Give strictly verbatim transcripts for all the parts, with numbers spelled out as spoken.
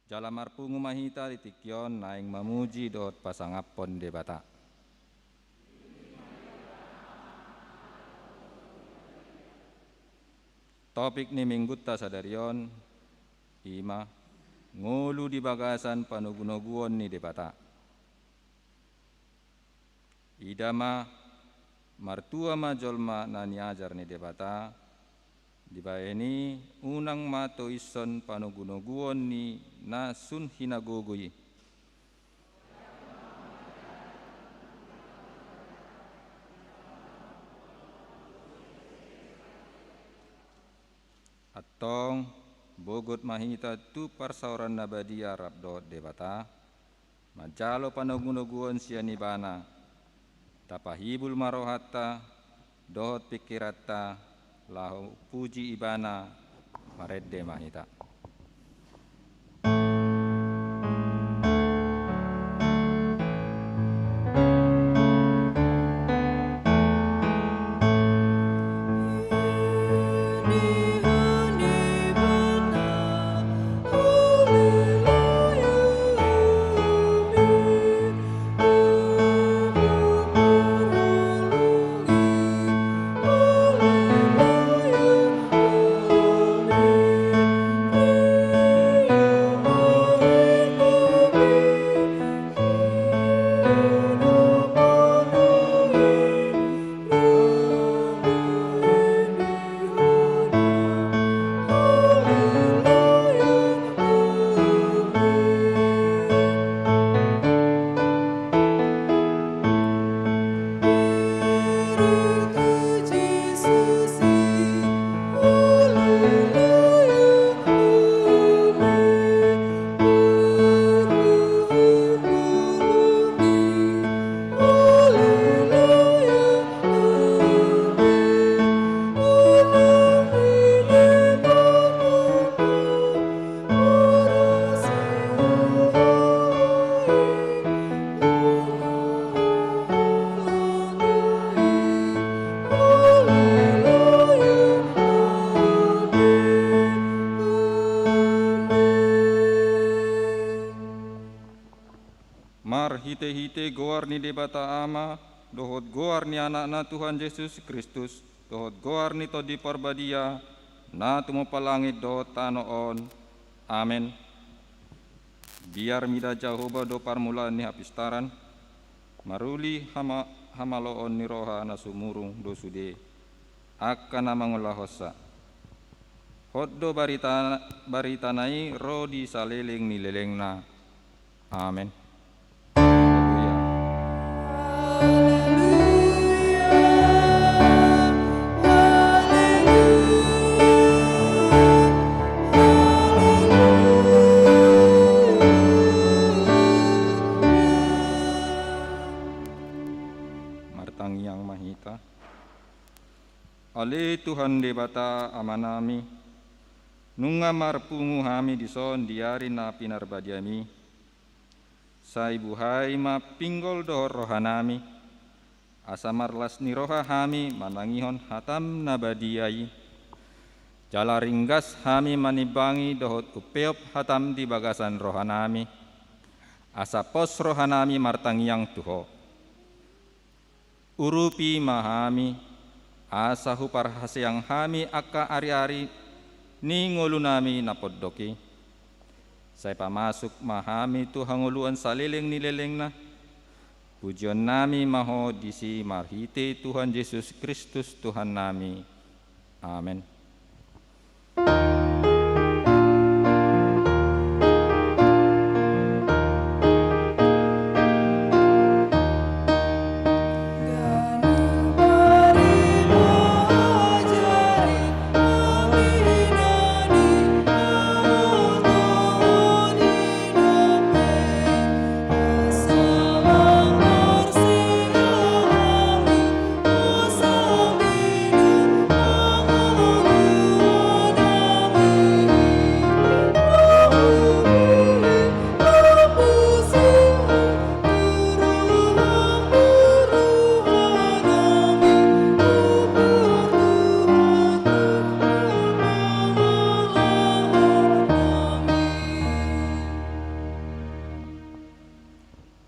Jala marpungu ma hita di tingki on naeng mamuji dohot pasangaphon Debata. Topik ni Minggunta sadari on, i ma, ngolu di bagasan panogunoguon ni Debata. Ida ma, martua ma jolma na niajar ni Debata, dibahen i unang ma toishon panogunoguon ni na sun hinagogo i. Antong, bogot ma hita tu parsaoran na badia rap dohot Debata, manjalo panogunoguon sian Ibana, tapahibul ma rohanta dohot pingkiranta laho puji Ibana. Marende ma hita. Marhitehite goar ni Debata Ama, dohot goar ni Anakna Tuhan Jesus Kristus, dohot goar ni Tondi Parbadia, na tumompa langit dohot tano on. Amen. Biar mida Jahowa do parmulaan ni hapistaran, maruli hama-, hamaloon ni roha na sumurung do sude, angka na mangulahonsa. Hot do barita, baritana i ro di saleleng ni lelengna. Amen. Haleluya. Martangiang ma hita. Ale Tuhan Debata Amanami, nunga marpungu hami dison di ari na pinarbadiami. Sai buhai ma pinggol dohot rohanami, asa marlas ni roha hami manangihon hatam na badia i. Jala ringgas hami manimbangi dohot umpeop hatam di bagasan rohanami, asa pos rohanami martangiang tu Ho. Urupi ma hami, asa huparhaseang hami angka ariari ni ngolunami na pondok i. Sai pamasuk ma hami tu hangoluan saleleng ni lelengna. Pujionnami ma Ho disi marhite Tuhan Jesus Kristus Tuhannami. Amen.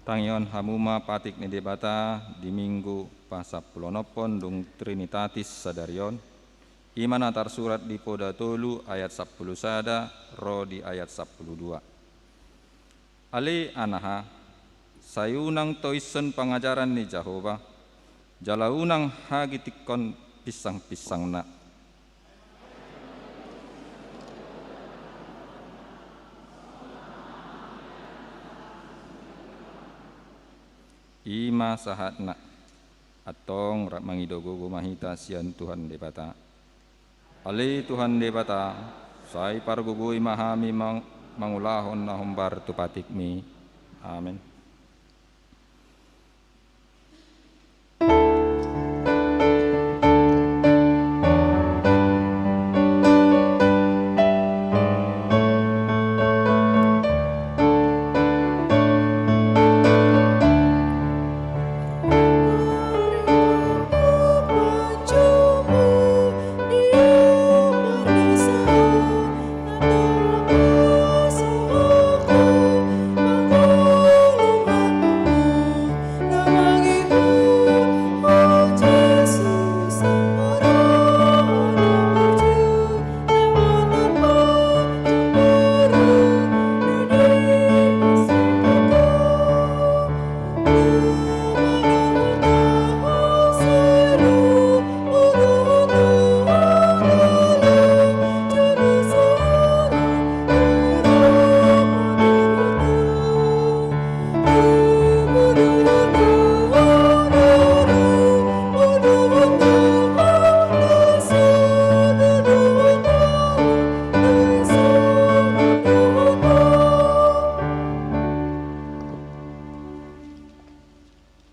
Tangihon hamu ma patik ni Debata di Minggu pasampuluonomhon dung Trinitatis sadari on, i ma na tarsurat di Poda tolu ayat sampulu sada ro di ayat sampulu dua. Ale anaha, sai unang toishon pangajaran ni Jahowa, jala unang hagitikkon pinsangpinsangna. I ma sahatna. Antong rap mangido gogo ma hita sian Tuhan Debata. Ale Tuhan Debata, sai pargogoi ma hami mang-, mangulahon na hombar tu patikmi. Amen.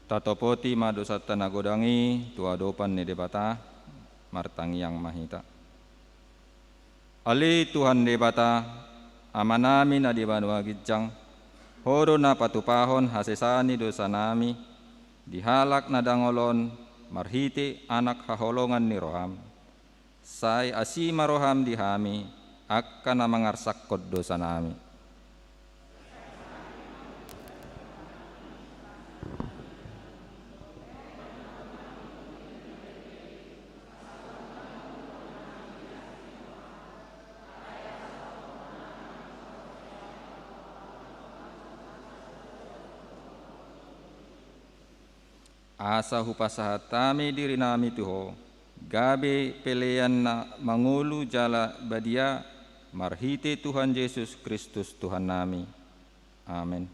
Tatopoti ma dosanta na godang i tu adopan ni Debata, martangiang ma hita. Ale Tuhan Debata, Amanami na di banua ginjang, Ho do na patupahon hasesaan ni dosanami di halak na dangol on marhite Anak haholongan ni roham. Sai asi ma roham di hami, angka na mangarsakkon dosanami. Asa hupasahat hami dirinami tu Ho, gabe pelean na mangolu jala badia, marhite Tuhan Jesus Kristus Tuhannami. Amen.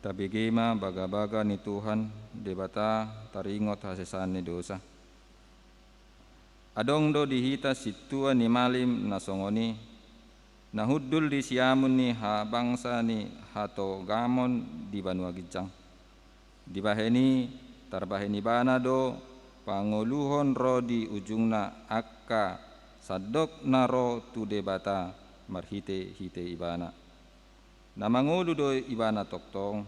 Tabege ma bagabaga ni Tuhan Debata taringot hasesaan ni dosa. Adong do di hita sintua ni malim na songon i, na hundul di siamun ni habangsa ni hatogamon di banua ginjang. Dibahen i, tarbahen ibana do pangoluhon ro di ujungna angka sandok na ro tu Debata marhitehite ibana. Na mangolu do ibana tongtong,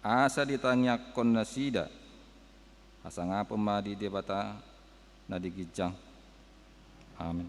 asa ditangiangkon nasida. Hasangapon ma di Debata na di ginjang. Amen.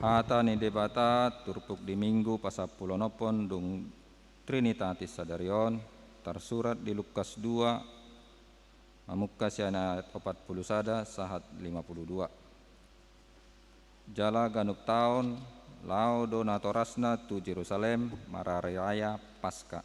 Hata ni Debata turpuk di Minggu pasampulunophon dung Trinitatis sadari on, tarsurat di Lukas dua, mamungka sian ayat opat pulu sada sahat lima pulu dua. Jala ganup taon, laho do natorasna tu Jerusalem marariaya Paska.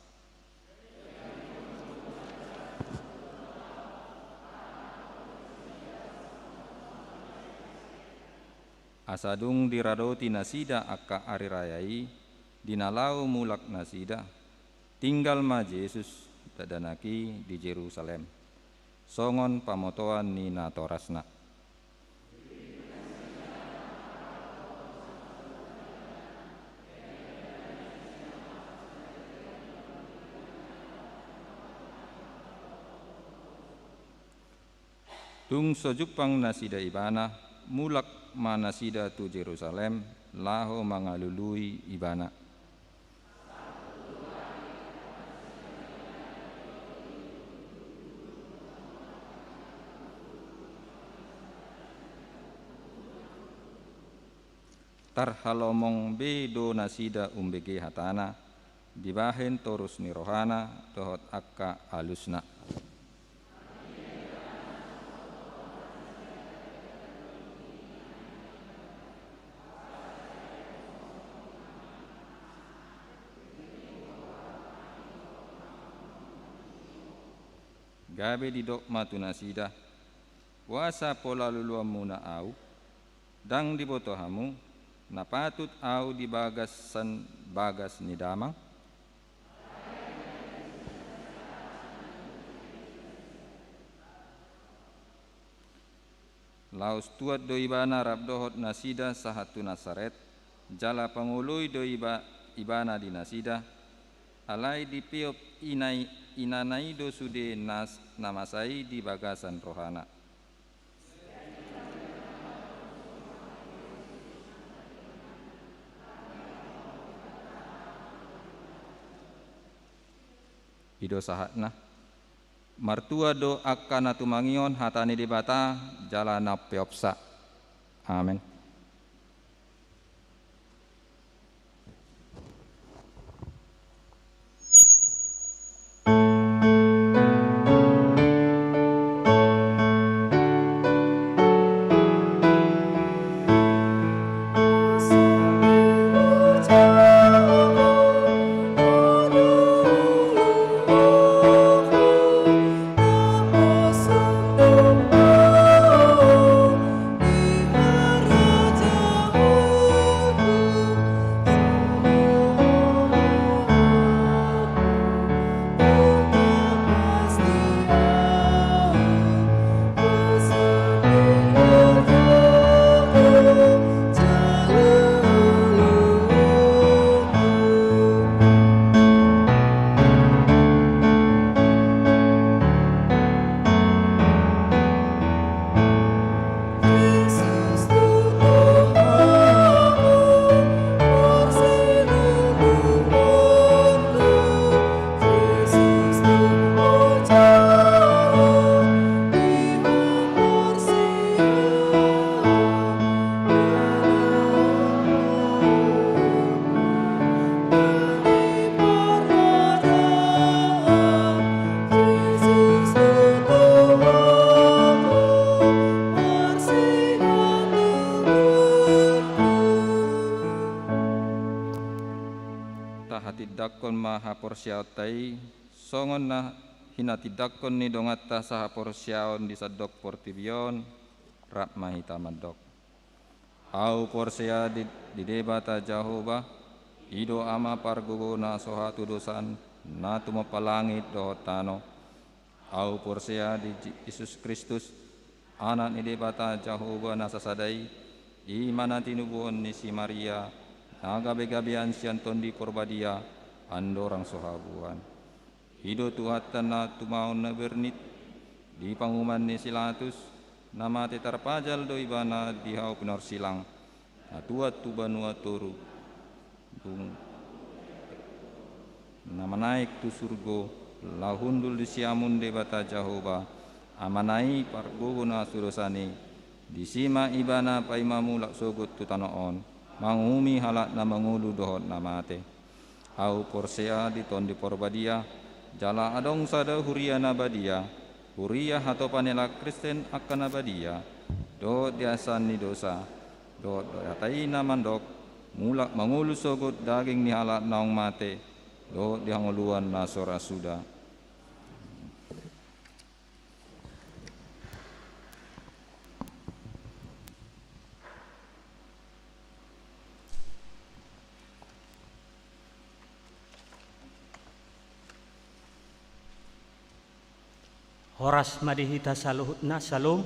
Asa dung diradoti nasida angka ari raya i, di na laho mulak nasida, tinggal ma Jesus dakdanak i di Jerusalem, songon pamotoan ni natorasna. Dung so jumpang nasida Ibana, mulak ma nasida tu Jerusalem, laho mangalului Ibana. Tarhalomong be do nasida umbege hatana, dibahen torus ni rohana dohot angka alusna. Gabe didok ma tu nasida: Boasa pola luluanmuna Ahu? Ndang diboto hamu, na patut Ahu di bagasan bagas ni Damang? Laos tuat do Ibana rap dohot nasida sahat tu Nasaret, jala pangoloi do iba, Ibana di nasida, alai dipeop inai, inana i do sude nas, na masa i di bagasan rohana. I do sahatna. Martua do angka na tumangihon hata ni Debata jala na umpeopsa. Amen. Tahatindangkon ma haporseaonta i, songon na hinatindangkon ni donganta sahaporseaon di sandok portibi on, rap ma hita mandok. Ahu porsea di, di Debata Jahowa, i do Ama pargogo na so hatudosan, na tumompa langit dohot tano. Ahu porsea di Jesus Kristus, Anak ni Debata Jahowa na sasada i, i ma na tinubuhon ni si Maria, na gabegabean sian Tondi Porbadia, andorang so habuan. I do Tuhanta na tumaon na bernit, di panguhuman ni si Latus, na mate tarpajal do Ibana di hau pinorsilang, na tuat tu banua toru, dung na manaek tu surgo, laho hundul di siamun Debata Jahowa, Amana i pargogo na so dosan i, disi ma Ibana paima mulak sogot tu tano on. mangumumi halak na mangolu dohot na mate. Ahu porsea di Tondi Porbadia, jala adong sada huria na badia, huria hatopan ni halak Kristen angka na badia, dohot di hasesaan ni dosa, dohot di hata i na mandok, mulak mangolu sogot daging ni halak naung mate, dohot di hangoluan na so ra suda. Horas ma di hita saluhutna, Syalom.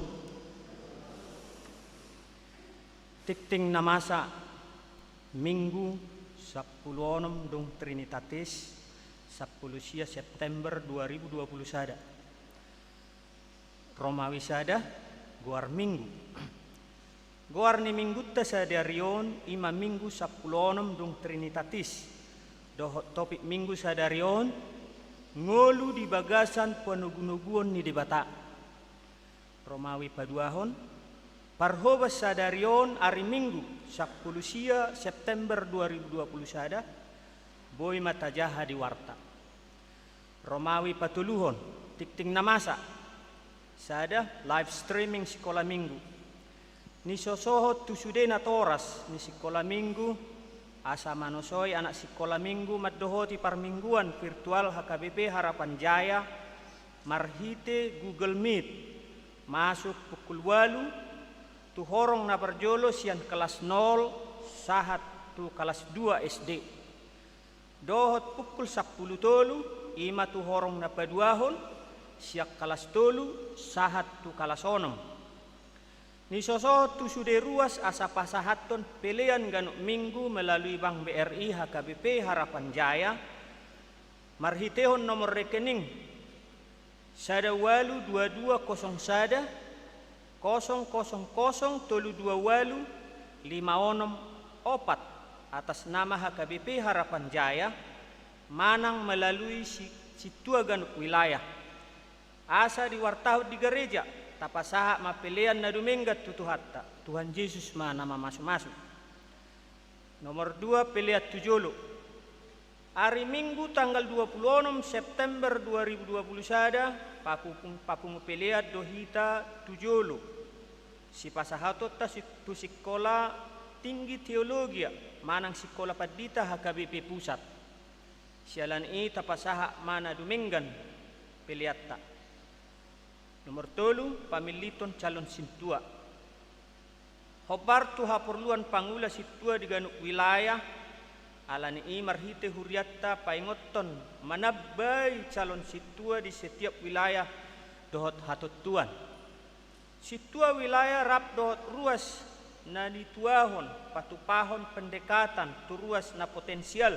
Tingting na masa, Minggu sampulu onom dung Trinitatis, sampulu sia September dua ribu dua pulu sada. Romawi sada, goar Minggu. Goar ni Minggunta sadari on i ma Minggu sampulu onom dung Trinitatis. Dohot topik Minggu sadari on, ngolu di bagasan panogunoguon ni Debata. Romawi paduahon, parhobas sadari on ari Minggu, sampulu sia September dua ribu dua pulu sada, boi ma tajaha di warta. Romawi patoluhon, tingting na masa. Sada, live streaming Sikola Minggu. Nisosohot tu sude natoras ni Sikola Minggu, asa manosoi anak Sikola Minggu mandohoti parmingguan virtual H K B P Harapan Jaya, marhite Google Meet, masuk pukul ualu, tu horong na parjolo sian kelas nol, sahat tu kelas dua S D. Dohot pukul sampulu tolu, i ma tu horong na paduahon, sian kelas tolu, sahat tu kelas onom. Nisosohot tu sude ruas asa pasahathon pelean ganup Minggu melalui Bank B R I H K B P Harapan Jaya, marhitehon nomor rekening sada ualu dua dua kosong sada, kosong kosong kosong tolu dua ualu, lima onom opat, atas nama H K B P Harapan Jaya, manang melalui si-, sintua ganup wilayah. Asa diwartahon di gareja, tapasahat ma pelean na dumenggan tu Tuhanta, Tuhan Jesus ma na mamasumasu. Nomor dua, pelean tu jolo. Ari Minggu tanggal dua pulu onom September dua ribu dua pulu sada, papupung-, papungu pelean do hita tu jolo. Sipasahatonta si-, tu Sikola Tinggi Teologia, manang Sikola Pandita H K B P Pusat. Siala ni i tapasahat ma na dumenggan peleanta. Nomor tolu, pamilliton calon sintua. Hombar tu haporluan pangula sintua di ganup wilayah, ala ni i marhite hurianta paingothon manambai calon sintua di setiap wilayah dohot hatontuan. Sintua wilayah rap dohot ruas na nituahon patupahon pendekatan tu ruas na potensial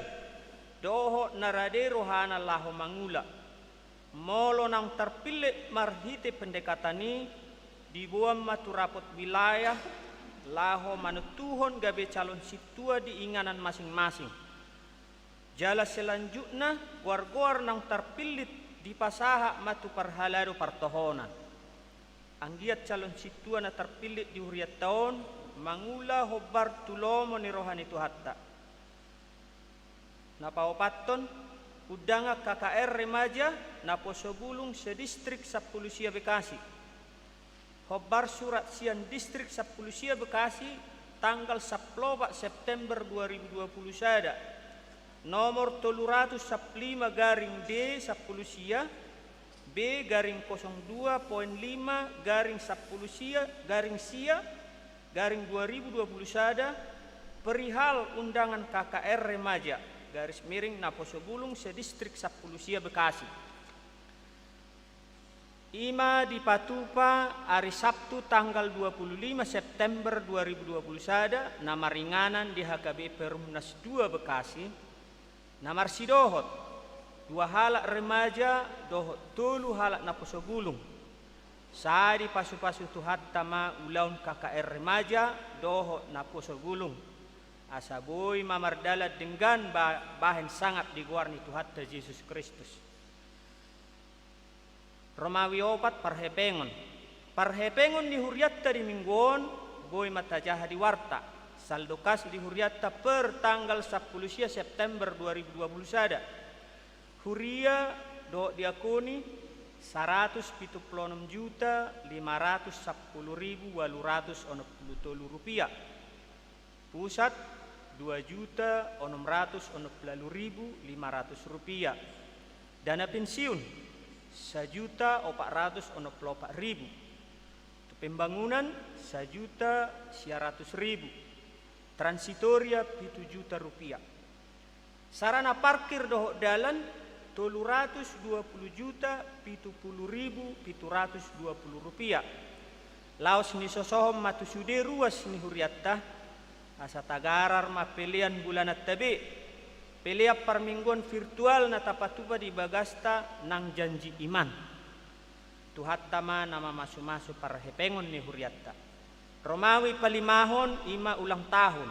dohot na rade rohana laho mangula. Molo naung tarpillit marhite pendekatan i, diboan ma tu rapot wilayah laho manontuhon gabe calon sintua di inganan masing-masing. Jala selanjutna, goar-goar naung tarpillit dipasahat ma tu parhalado partohonan. Anggiat calon sintua na tarpillit di hurianta on mangula hombar tu lomo ni roha ni Tuhanta. Na paopathon, undangan K K R Remaja Naposo Bulung se-Distrik Sampulu Sia Bekasi. Hombar surat sian Distrik Sampulu Sia Bekasi, tanggal sampulu opat September dua ribu dua pulu sada, nomor tolu ratus sampulu lima garing D sampulu sia, B garing kosong dua poin lima garing sampulu sia, garing sia, garing dua ribu dua pulu sada, perihal undangan K K R Remaja, garis miring Naposo Bulung se-Distrik Sampulu Sia Bekasi. I ma dipatupa ari Sabtu tanggal dua pulu lima September dua ribu dua pulu sada, na maringanan di H K B Perumnas dua Bekasi, na marsidohot dua halak remaja dohot tolu halak naposo bulung. Sai dipasupasu Tuhanta ma ulaon K K R remaja dohot naposo bulung, asa boi ma mardalan denggan ba-, bahen sangap di goar ni Tuhanta Jesus Kristus. Romawi opat, parhepengon. Parhepengon ni hurianta di minggu on, boi ma tajaha di warta. Saldo kas di hurianta per tanggal sampulu sia September dua ribu dua puluh sada. Huria dohot diakoni saratus pitu pulu onom juta lima ratus sampulu ribu ualu ratus onom pulu tolu rupia. Pusat dua juta onom ratus onom pulu ualu ribu lima ratus rupia. Dana pensiun sajuta opat ratus onom pulu opat ribu. Pembangunan sajuta sia ratus ribu. Transitoria pitu juta rupia. Sarana parkir dohot dalan tolu ratus dua pulu juta pitu pulu ribu pitu ratus dua pulu rupia. Laos nisosohon ma tu sude ruas ni hurianta, asa tagarar ma pelean bulananta be, pelean parmingguon virtual na tapatupa di bagasta nang janji iman. Tuhanta ma na mamasumasu parhepengon ni hurianta. Romawi palimahon i ma ulang tahun.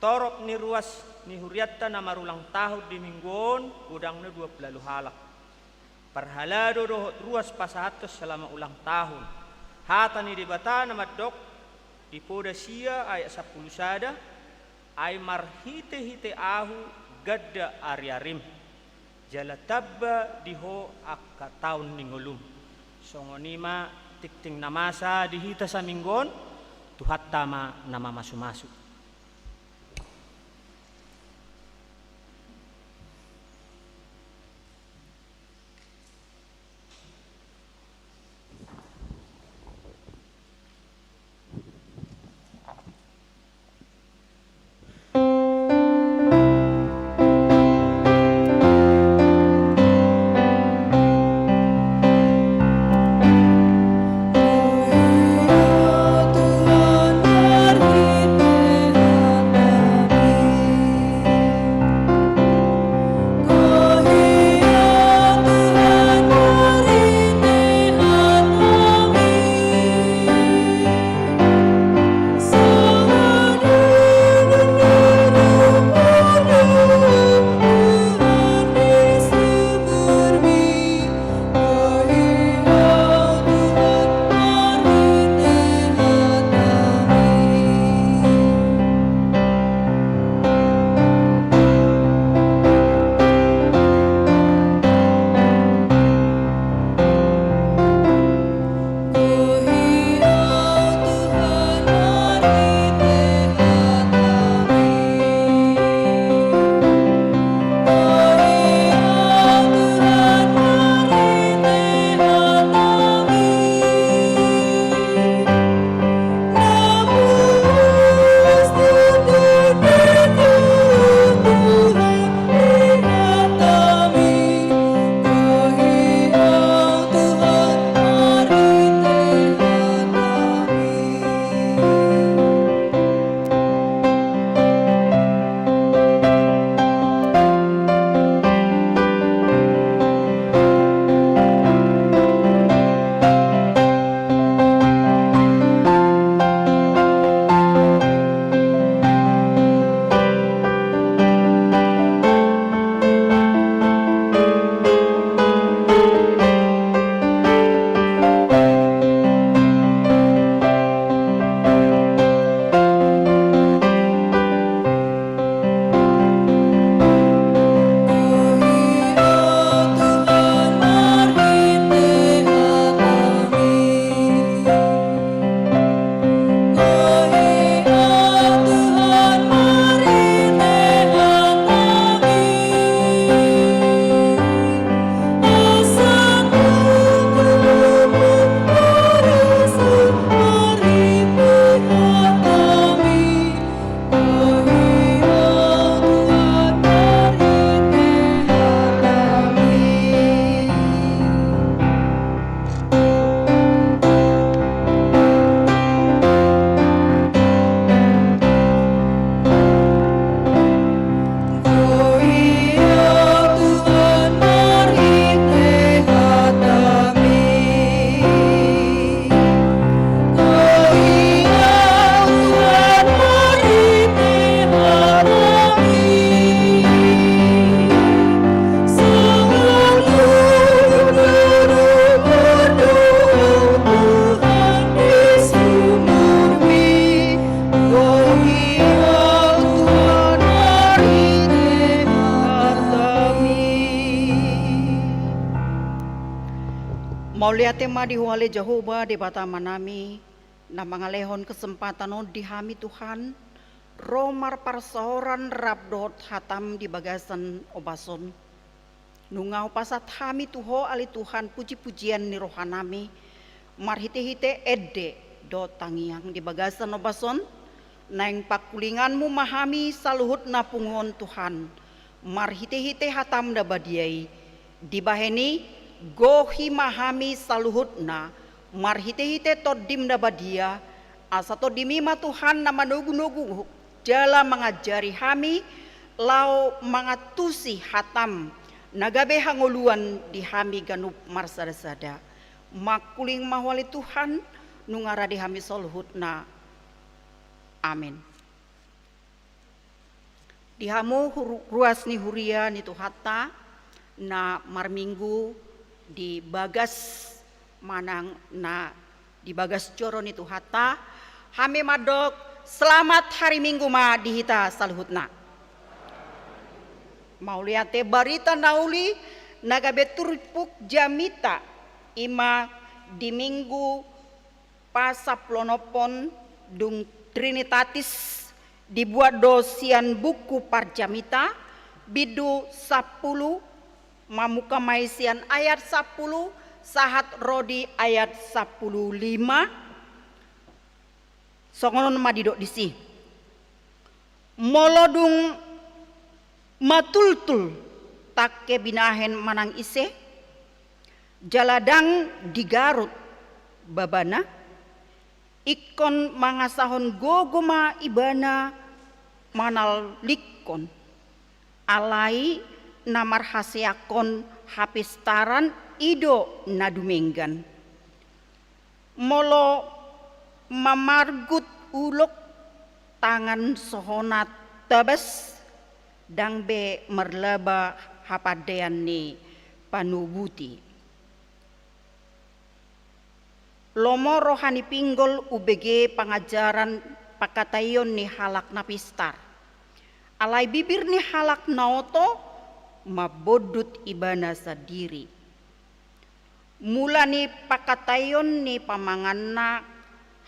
Torop ni ruas ni hurianta na marulang tahun di minggu on godangna dua pulu ualu halak. Parhalado dohot ruas pasahathon selama ulang tahun. Hata ni Debata na mandok di Poda sia ayat sampulu sada, ai marhitehite ahu ganda ariarim, jala tamba di ho angka taon ni ngolum. Songon i ma tingting na masa di hita saminggu on, Tuhanta ma na mamasumasu. Mauliate ma di Ho ale Jahowa Debata Amanami, na mangalehon kesempatan on di hami Tuhan, ro marparsaoran rap dohot hatam di bagasan ombas on. Nunga hupasahat hami tu Ho ale Tuhan puji-pujian ni rohanami, marhite-hite ende dohot tangiang di bagasan ombas on, naeng pangkulinganmu ma hami saluhutna punguon Tuhan, marhite-hite hatam na badia i, dibahen i, gohi ma hami saluhutna, marhite-hite tondim na badia, asa tondim i ma Tuhan na manogu-nogu, jala mangajari hami, laho mangantusi hatam, na gabe hangoluan di hami ganup marsada-sada. Mangkuling ma Ho ale Tuhan, nunga rade hami saluhutna. Amin. Di hamu huru-, ruas ni huria ni Tuhanta, na marminggu di bagas manang na di bagas joro ni Tuhanta, hami mandok, selamat hari Minggu ma di hita saluhutna. Mauliate, barita na uli na gabe turpuk jamita, i ma di Minggu pasampuluonomhon dung Trinitatis, dibuat do sian buku Parjamita, bindu sampulu, mamungka ma i sian ayat sampulu, sahat ro di ayat sampulu lima, songon on ma didok disi. Molo dung matultul tangke binahen manang ise, jala ndang digarut babana, ingkon mangasahon gogo ma ibana manalingkon, alai na marhaseakhon hapistaran i do na dumenggan. Molo mamargut ulok tangan so hona tabas, ndang be marlaba hapandean ni panubut i. Lomo roha ni pinggol umbege pangajaran pangkataion ni halak na pistar. Alai bibir ni halak na oto mambondut ibana sandiri. Mula ni pangkataion ni pamanganna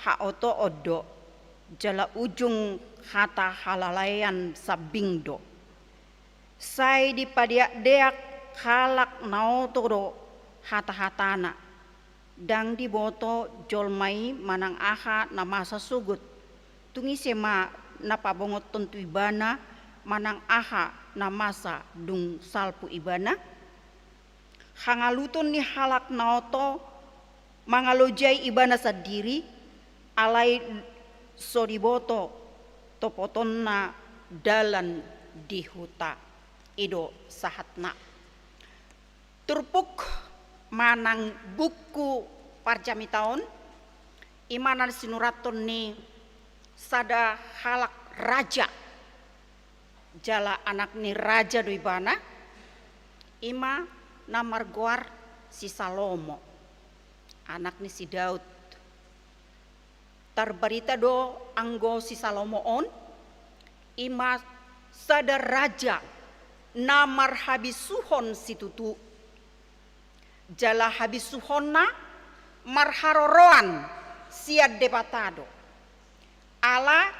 haotoon do, jala ujung hata halalaean sambing do. Sai dipadeakdeak halak na oto do hatahatana. Ndang diboto jolma i manang aha na masa sogot. Tung ise ma na pabongothon tu ibana manang aha na masa dung salpu ibana? Hangaluton ni halak na oto mangalojai ibana sandiri, alai so diboto topotonna dalan di huta. I do sahatna. Turpuk manang buku Parjamita on, i ma na sinurathon ni sada halak raja. Jala anak ni raja do ibana, i ma na margoar si Salomo, anak ni si Daud. Tarbarita do anggo si Salomo on, i ma sada raja na marhabisuhon situtu. Jala habisuhonna marharoroan sian Debata do. Ala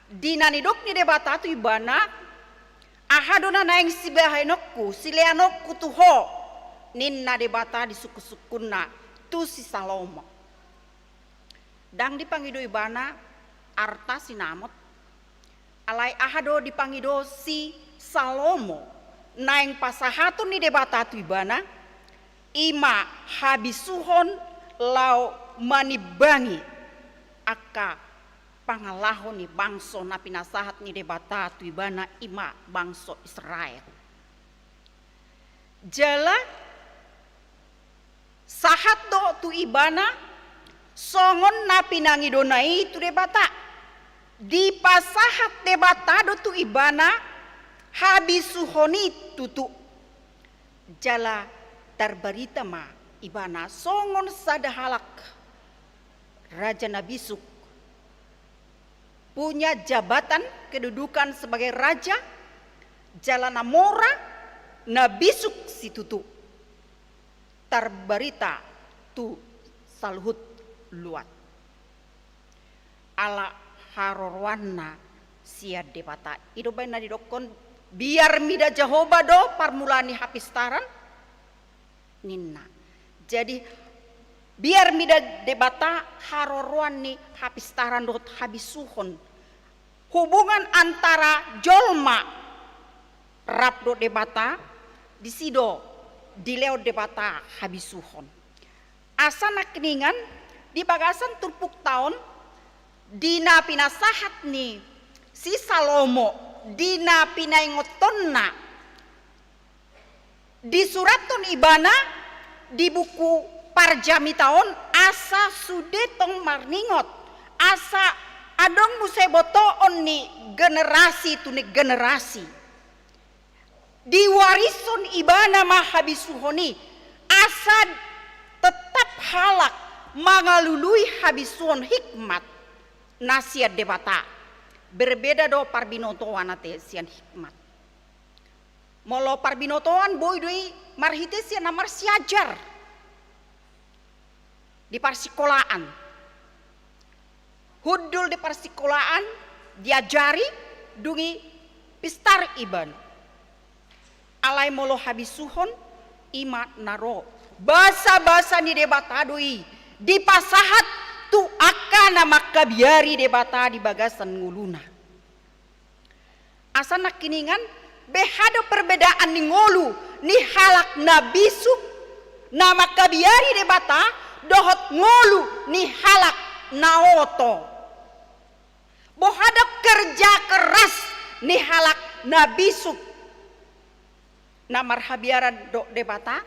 di na nidok ni Debata tu ibana, aha do na naeng sibahenonku, sileanonku tu ho, ninna Debata di sungkunsungkunna tu si Salomo. Ndang dipangido ibana arta sinamot. Alai aha do dipangido si Salomo naeng pasahaton ni Debata tu ibana, i ma habisuhon laho manimbangi angka pangalaho ni bangso na pinasahat ni Debata tu ibana, i ma bangso Israel. Jala sahat do tu ibana songon na pinangidona i tu Debata. Dipasahat Debata do tu ibana habisuhon i tutu. Jala tarbarita ma ibana songon sada halak raja na bisuk, punya jabatan, kedudukan sebagai raja, jala na mora, na bisuk situtu. Tarbarita tu saluhut luat. Ala haroroanna sian Debata. I do umbaen na didokkon, biar mida Jahowa do parmulaan ni hapistaran, ninna. Jadi, biar mida Debata haroroan ni hapistaran dohot habisuhon. Hubungan antara jolma rap dohot Debata, disi do dilehon Debata habisuhon. Asa nangkiningan di bagasan turpukta on, di na pinasahat ni si Salomo, di na pinaingotonna, disurathon ibana di buku Parjamita on, asa sude tong marningot, asa adong muse botoon ni generasi tu ni generasi. Diwarishon ibana ma habisuhon i, asa tetap halak mangalului habisuhon hikmat na sian Debata. Berbeda do parbinotoan ate sian hikmat. Molo parbinotoan boi do i marhite sian na marsiajar di parsikolaan. Hundul di parsikolaan, diajari, dung i pistar ibana. Alai molo habisuhon, i ma na ro. Basa-basa ni Debata do i dipasahat tu angka na mangkabiari Debata di bagasan ngoluna. Asa nangkiningan, beha do perbedaan ni ngolu ni halak na bisuk, na mangkabiari Debata, dohot ngolu ni halak na oto. Boha do kerja keras ni halak na bisuk, na marhabiaran dohot Debata,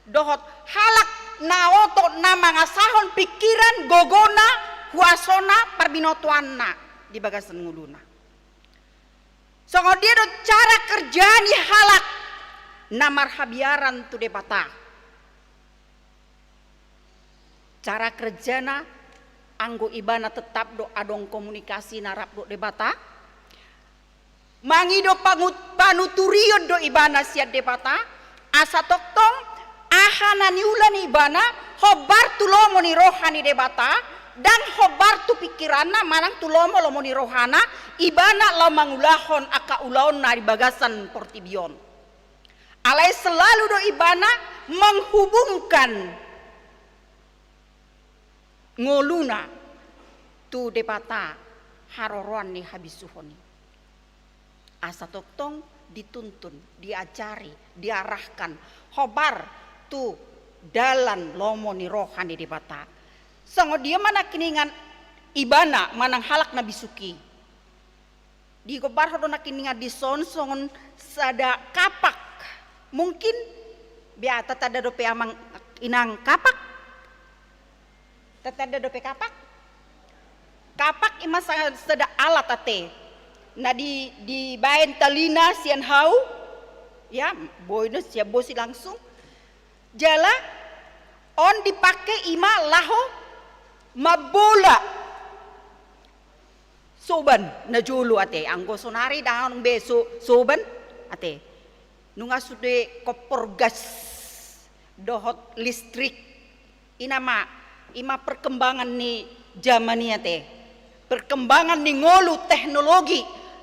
dohot halak na oto, na mangasahon pingkiran, gogona, huasona, parbinotoanna di bagasan ngoluna. Songon dia do cara kerja ni halak na marhabiaran tu Debata. Cara kerjana, anggo ibana tetap do adong komunikasi na rap dohot Debata. Mangido pangut-, panuturion do ibana sian Debata, asa tongtong aha na niula ni ibana, hombar tu lomo ni roha ni Debata, ndang hombar tu pingkiranna manang tu lomo-lomo ni rohana, ibana laho mangulahon angka ulaonna di bagasan portibi on. Alai selalu do ibana menghubungkan ngoluna tu Debata, haroroan ni habisuhon i. Asa tongtong dituntun, diajari, diarahkan, hombar tu dalan lomo ni roha ni Debata. Songon dia ma nangkiningan ibana manang halak na bisuk i. Digombarhon do nangkiningan dison songon sada kapak. Mungkin, bia tatanda dope amang inang kapak? Tatanda dope kapak? Kapak i ma sa-, sada alat ate. Na di, dibaen talina sian hau, ya, boi do sian bosi langsung. Jala on dipake i ma laho mambola soban na jolo ate, anggo sonari ndang adong be so-, soban ate. Nunga sude kompor gas dohot listrik. I na ma, i ma perkembangan ni jaman i ate. Perkembangan ni ngolu teknologi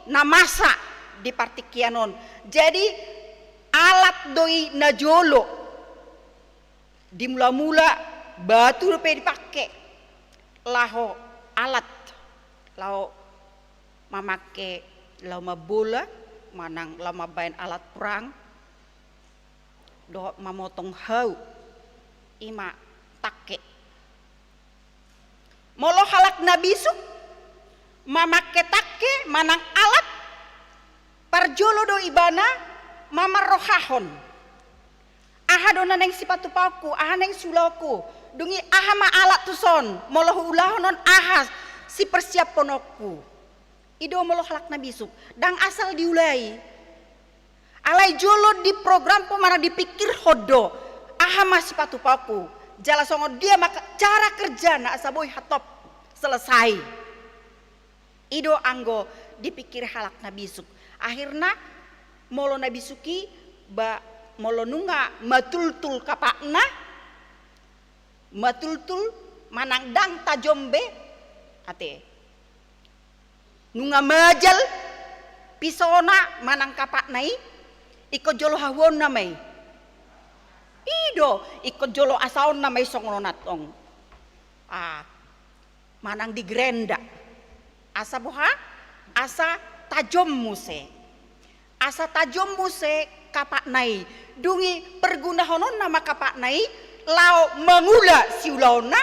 na masa di partingkian on. Jadi alat do i na jolo. Di mula-mula batu dope dipake laho alat, laho mamake, laho mambola, manang laho mambaen alat perang, dohot mamotong hau, i ma tangke. Molo halak na bisuk mamake tangke manang alat, parjolo do ibana mamarrohahon. Aha do na naeng sipatupaonku, aha naeng siulaonku, dung i aha ma alat tuson, molo huulahon on aha sipersiaphononku. I do molo halak na bisuk, ndang asal diulai. Alai jolo diprogramhon manang dipingkirhon do, aha ma sipatupaonku, jala songon dia ma cara kerjana asa boi hatop selesai. I do anggo dipingkiri halak na bisuk. Akhirna molo na bisuk i, ba molo nunga matultul kapakna, matultul manang ndang tajom be, ate. Nunga majal pisona manang kapakna i, ingkon jolo hahuaonna ma i. I do, ingkon jolo asaonna ma i songon on antong. Ah, manang digerendak. Asa boha? Asa tajom muse. Asa tajom muse kapakna i. Dung i pergunahononna ma kapakna i laho mangula siulaonna,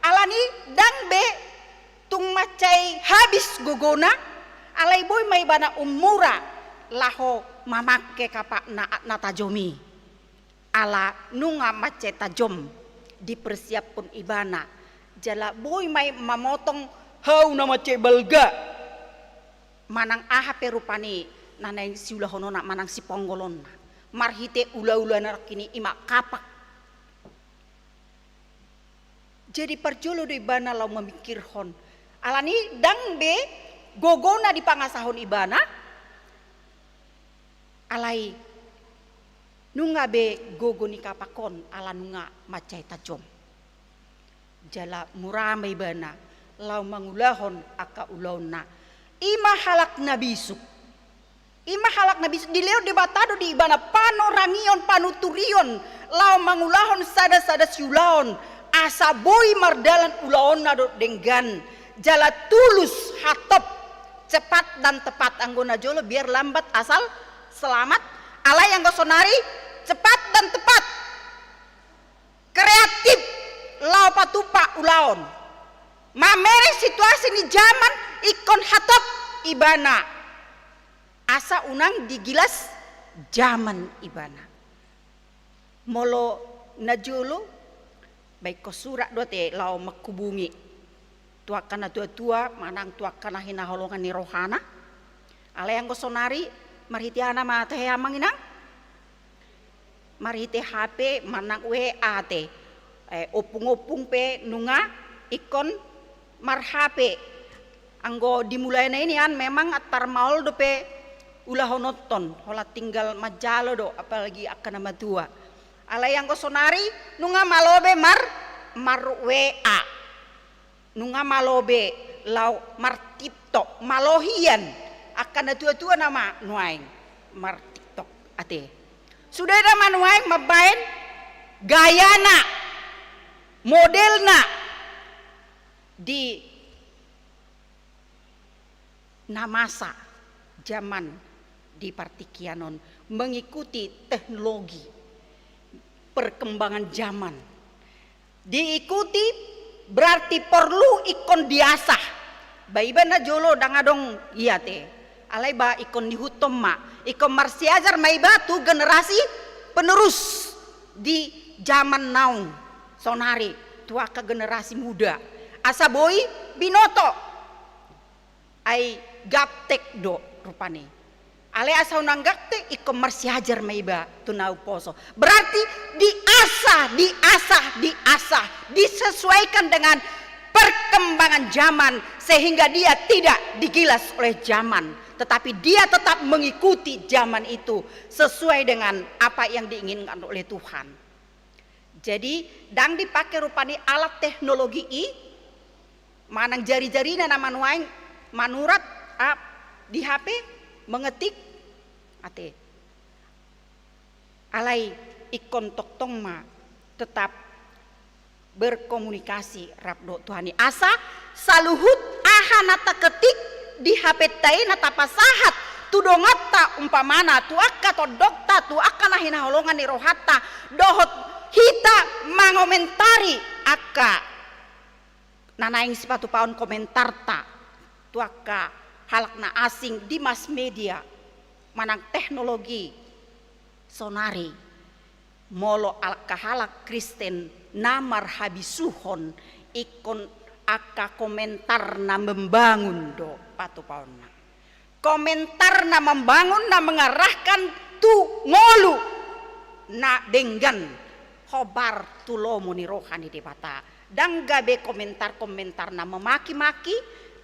alani ndang be tung mansai habis gogona, alai boi ma ibana ummura laho mamangke kapakna na tajom i. Ala nunga mansai tajom dipersiaphon ibana, jala boi ma i mamotong hau na mansai balga, manang aha pe rupani na naeng siulahononna manang siponggolonna, marhite ulaula na nangkin i, i ma kapak. Jadi parjolo do ibana laho mamingkirhon, alani ndang be gogona dipangasahon ibana, alai nunga be gogo ni kapak on ala nunga mansai tajom. Jala mura ma ibana laho mangulahon angka ulaonna. I ma halak na bisuk. I ma halak na bisuk, dilehon Debata do di ibana panorangion, panuturion, laho mangulahon sada-sada siulaon, asa boi mardalan ulaonna dohot denggan, jala tulus, hatop, cepat dan tepat, anggo na jolo biar lambat asal selamat, alai anggo sonari cepat dan tepat, kreatif, laho patupa ulaon. Mamereng situasi ni jaman, ingkon hatop ibana. Asa unang digilas jaman ibana. Molo na jolo, baen ho surat do ate laho manghubungi tu angka na tua-tua, manang tu angka na hinaholongan ni rohana. Alai anggo sonari, marhite aha nama tahe amang inang? Marhite H P, manang W A ate. Eh, ompung-ompung pe nunga ingkon mar-H P. Anggo dimulai na i nian memang antar maol dope ulahononton, holan tinggal manjalo do, apalagi angka na matua. Alai anggo sonari nunga malo be mar, mar-W A. Nunga malo be laho mar-TikTok, malo hian. Angka na tua-tua nama nuaeng mar-TikTok ate. Sude nama nuaeng mambaen gayana, modelna di na masa jaman di partingkian on, mengikuti teknologi, perkembangan zaman. Diikuti berarti porlu ingkon diasah. Ba iba na jolo ndang adong i ate. Alai ba ingkon diihuthon ma, ingkon marsiajar ma iba tu generasi penerus di jaman naung sonari, tu angka generasi muda. Asa boi binoto. Ai gaptek do rupani. Alai asa unang gaptek, ingkon marsiajar ma iba tu na umposo. Berarti diasah, diasah, diasah, disesuaikan dengan perkembangan zaman, sehingga dia tidak digilas oleh zaman, tetapi dia tetap mengikuti zaman itu sesuai dengan apa yang diinginkan oleh Tuhan. Jadi, ndang dipake rupani alat teknologi i, manang jari-jarina nama nuaeng manurat, ah, di H P, mengetik, ate. Alai ingkon tongtong ma tetap berkomunikasi rap dohot Tuhan i. Asa saluhut aha na taketik di H P-ta i na tapasahat tu donganta, umpamana tu angka tondongta, tu angka na hinaholongan ni rohanta, dohot hita mangomentari angka na naeng sipatupaon komentarta tu angka halak na asing di mass media manang teknologi sonari. Molo angka halak Kristen na marhabisuhon, ingkon angka komentar na membangun do patupaonna. Komentar na membangun, na mengarahkan tu ngolu na denggan, hombar tu lomo ni roha ni Debata. Ndang gabe komentar-komentar na memaki-maki,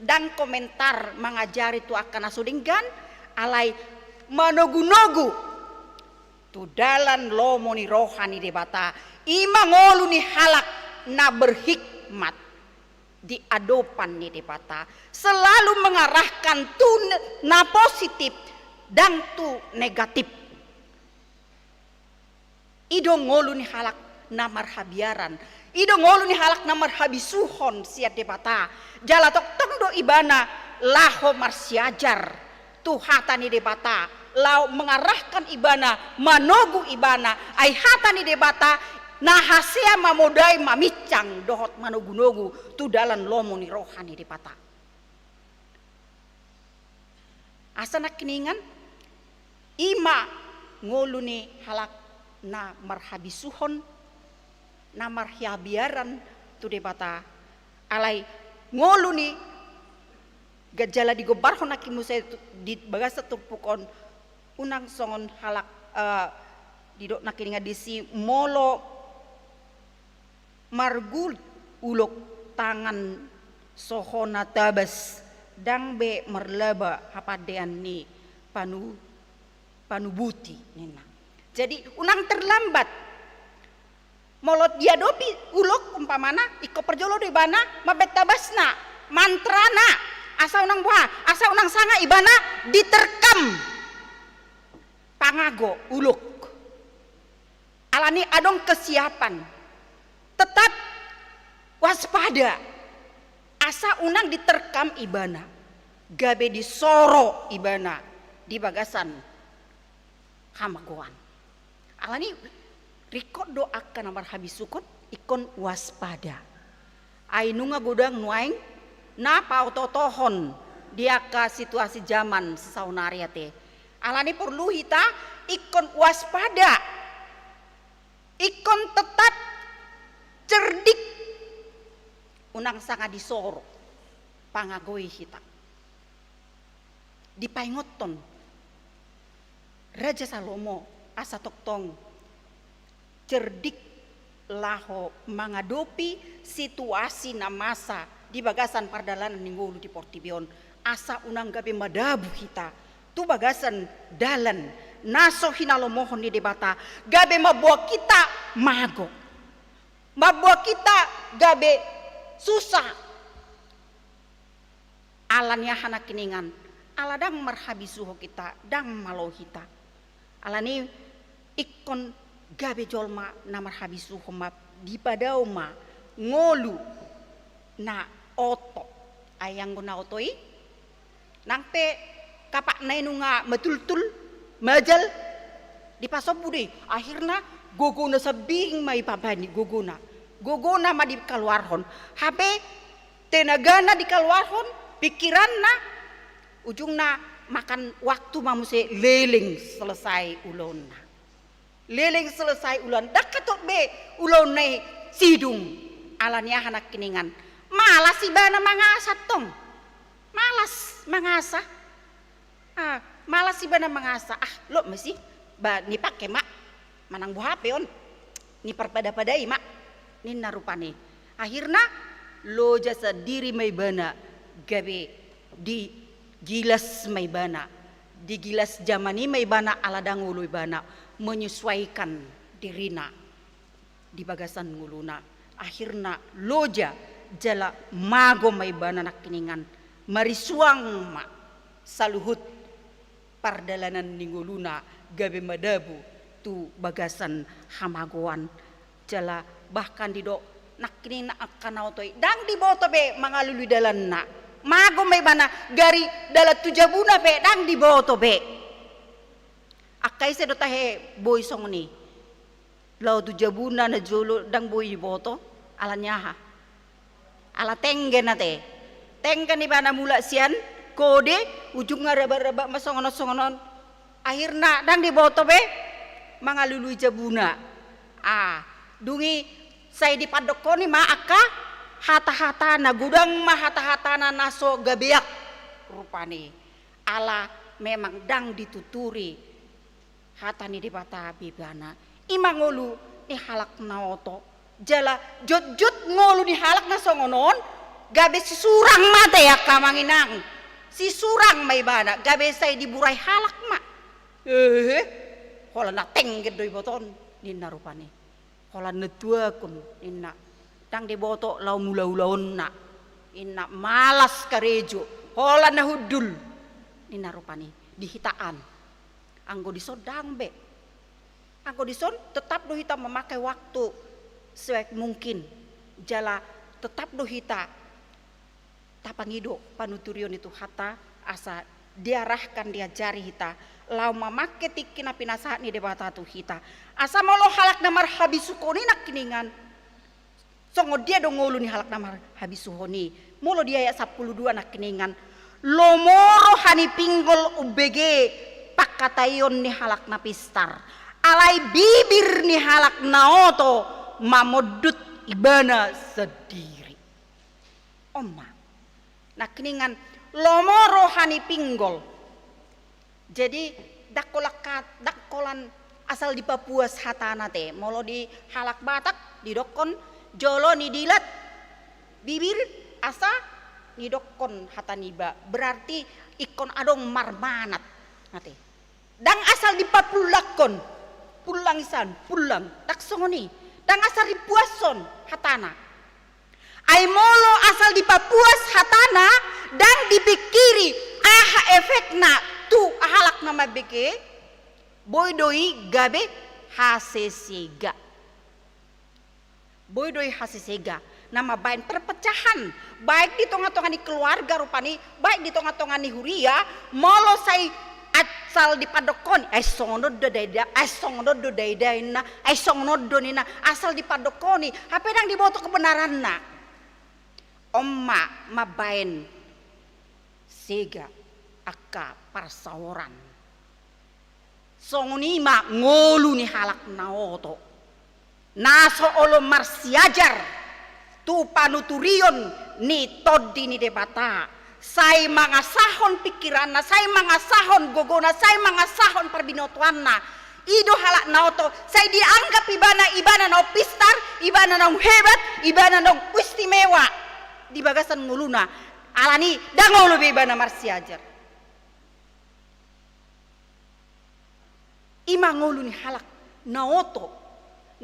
ndang komentar mangajari tu angka na so denggan, alai manogu-nogu tu dalan lomo ni roha ni Debata. I ma ngolu ni halak na berhikmat di adopan ni Debata, selalu mengarahkan tu ne-, na positif, ndang tu negatif. I do ngolu ni halak na marhabiaran, i do ngolu ni halak na marhabisuhon sian Debata. Jala tongtong do ibana laho marsiajar tu hata ni Debata, laho mengarahkan ibana, manogu ibana, ai hata ni Debata na hasea mamodai, maminsang dohot manogunogu tu dalan lomo ni roha ni Debata. Asa nangkiningan, i ma ngolu ni halak na marhabisuhon, na marhabiaran tu Debata, alai ngolu ni ga-, jala digombarhon nangkin muse tu, di bagasan turpuk on, unang songon halak, eh, didok nangkiningan disi, molo margulut ulok tangan so hona tabas, ndang be marlaba hapandean ni panu-, panubuti ninna. Jadi unang terlambat. Molo diadopi ulok umpamana, ingkon parjolo do ibana mambaen tabasna, mantrana, asa unang boha, asa unang sanga ibana diterkam pangago ulok. Alani adong kesiapan. Tetap waspada. Asa unang diterkam ibana. Gabe disoro ibana di bagasan hamagoan. Alani ringkot do angka na marhabisuhon ingkon waspada. Ai nunga godang nuaeng na paotootohon di angka situasi jaman saonari ate. Alani porlu hita ingkon waspada, ingkon tetap cerdik, unang sanga disoro pangagoi hita. Dipaingothon Raja Salomo asa tongtong cerdik laho mangadopi situasi na masa di bagasan pardalanan ni ngolu di portibi on, asa unang gabe madabu hita tu bagasan dalan na so hinalomohon ni Debata, gabe mamboan hita mago, mamboan hita gabe susah. Alani aha nangkiningan? Ala ndang marhabisuhon hita, ndang malo hita. Alani ingkon gabe jolma na marhabisuhon ma, dipadao ma ngolu na oto. Ai anggo na oto i, nang pe kapakna i nunga matultul, majal, dipasombu do i. Akhirna gogona sambing ma i, pabani gogona. Gogona ma dikaluarhon. Hape tenagana dikaluarhon, pikiranna, ujungna makan waktu ma muse leleng selesai ulaonna. Leleng selesai ulaon, ndang hatop be ulaonna i sidung. Alani aha nangkiningan? Malas ibana mangasa tong. Malas mangasa. Ah, malas ibana mangasa. Ah, lot ma si. Ba, nipake ma. Manang boha pe on. Niparpada-padai ma. Ninna rupani. Akhirna loja sandiri ma ibana, gabe digilas ma ibana. Digilas jaman i ma ibana ala ndang olo ibana menyesuaikan dirina di bagasan ngoluna. Akhirna loja jala mago ma ibana nangkiningan, marisuang ma saluhut pardalanan ni ngoluna gabe madabu tu bagasan hamagoan. Jala bahkan didok nangkiningan angka na oto i ndang diboto be mangalului dalanna. Mago ma ibana, gari dalan tu jabuna pe ndang diboto be. Angka ise do tahe boi songon i? Laho tu jabuna na jolo ndang boi diboto, alani aha? Ala tenggen ate. Tenggen ibana mulak sian kode, ujungna rabak-rabak ma songon on songon on. Akhirna ndang diboto be mangalului jabuna. Ah, dung i sai dipandokkon i ma angka hata-hatana, godang ma hata-hatana na so gabeak rupani. Ala memang ndang dituturi hata ni Debata be ibana. I ma ngolu ni halak na oto. Jala jotjot ngolu ni halak na songon on, gabe sisurang ma ate angka amang inang. Sisurang ma ibana, gabe sai diburai halak ma. Ehe, holan na tenggen do iboto on, ninna rupani. Holan na tuakon, ninna. Ndang diboto laho mangula ulaonna. Inna malas karejo, holan na hundul. Ninna rupani di hita an. Anggo dison ndang be. Anggo dison tetap do hita memakai waktu sebaik mungkin. Jala tetap do hita tapangido panuturion ni Tuhanta, asa diarahkan, diajari hita laho mamake tingki na pinasahat ni Debata tu hita. Asa molo halak na marhabisuhon i nangkiningan, songon dia do ngolu ni halak na marhabisuhon i? Molo di ayat sampulu dua nangkiningan, lomo roha ni pinggol umbege pangkataion ni halak na pistar, alai bibir ni halak na oto mamondut ibana sandiri. On ma. Nangkiningan, lomo roha ni pinggol. Jadi, ndang holan kat-, ndang holan asal dipapuas hatana te. Molo di halak Batak, didokkon jolo nidilat bibir asa nidokkon hata niba. Berarti ingkon adong marmanat. Ate. Ndang asal dipapullangkon. Pullang isan, pullang. Ndang songon i. Ndang asal dipuashon hatana. Ai molo asal dipapuas hatana, ndang dipingkiri aha efekna tu halak na mambege, boi do i gabe hasesega. Boi do i hasesega, na mambaen perpecahan, baik di tonga-tonga ni keluarga rupani, baik di tonga-tonga ni huria, molo sai asal dipadokkoni, ai songon on do daida, ai songon on do daida inna, ai songon on do ninna, asal dipadokkoni, hape ndang diboto kebenaranna. On ma mambaen sega angka parsaoran. Songon i ma ngolu ni halak na oto, na so olo marsiajar tu panuturion ni Tondi ni Debata, sai mangasahon pingkiranna, sai mangasahon gogona, sai mangasahon parbinotoanna. I do halak na oto, sai dianggap ibana, ibana naung pistar, ibana naung hebat, ibana naung istimewa di bagasan ngoluna. Alani ndang olo be ibana marsiajar. I ma ngolu ni halak na oto,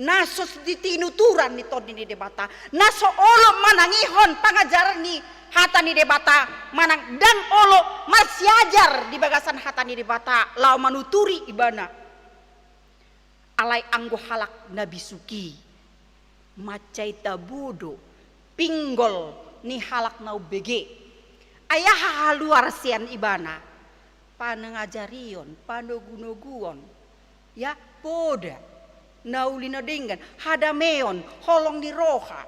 na so di tinuturan ni Tondi ni Debata, na so olo manangihon pangajaran ni hata ni Debata, manang ndang olo marsiajar di bagasan hata ni Debata laho manuturi ibana. Alai anggo halak na bisuk i, mansai tabo do pinggol ni halak na umbege. Ai aha haluar sian ibana? Pangajarion, panogunoguon, ya, poda, na uli na denggan, hadameon, holong ni roha.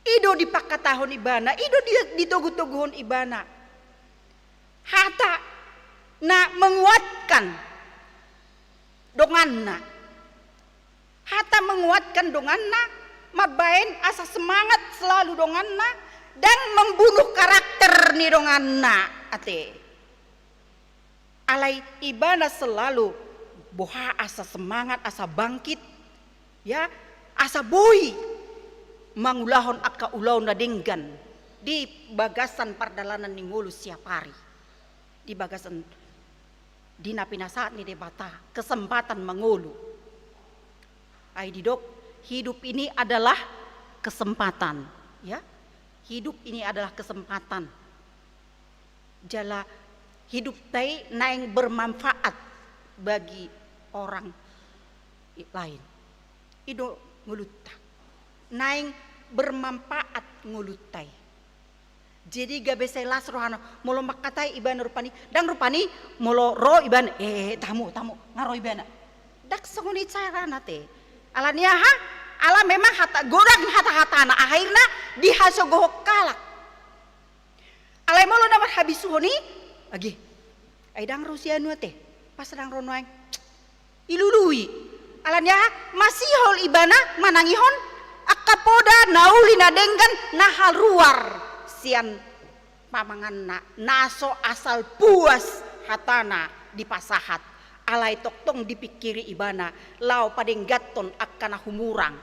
I do dipangkatahon ibana, i do di-, ditogutoguhon ibana. Hata na menguatkan donganna. Hata menguatkan donganna, mambaen asa semangat selalu donganna, ndang membunuh karakter ni donganna, ate. Alai ibana selalu boha asa semangat, asa bangkit, ya, asa boi mangulahon angka ulaon na denggan di bagasan pardalanan ni ngolu siap ari, di bagasan di na pinasahat ni Debata, kesempatan mangolu. Ai didok, hidup ini adalah kesempatan, ya. Hidup ini adalah kesempatan. Jala hidupta i naeng bermanfaat bagi orang i-, lain. I do ngolunta. Naeng bermanfaat ngolunta i. Jadi gabe sai las rohana, molo mangkatai ibana rupani, ndang rupani, molo ro ibana, eh, eh, tamu, tamu, nga ro ibana. Ndang songon i carana te. Alani aha? Ala memang hata, godang hata-hatana, akhirna dihasogohon halak. Alai molo na marhabisuhon i, age, ai ndang ro si anu ate, pas ndang ro nuaeng, ilului. Alani aha? Masihol ibana manangihon angka poda na uli na denggan na haluar sian pamanganna, na so asal puas hatana dipasahat. Alai tongtong dipingkiri ibana laho padengganhon angka na humurang,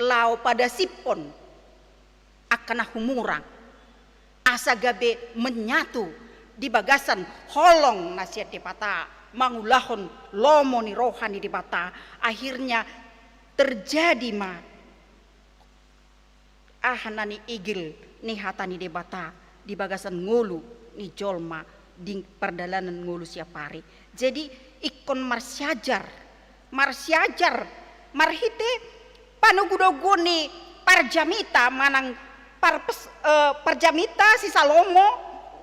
laho padasiphon angka na humurang, asa gabe menyatu di bagasan holong na sian Debata, mangulahon lomo ni roha ni Debata. Akhirnya terjadi ma aha na niigil ni hata ni Debata di bagasan ngolu ni jolma di pardalanan ngolu siapari. Jadi ingkon marsiajar, marsiajar marhite panogunoguon ni parjamita manang parpes, eh, parjamita si Salomo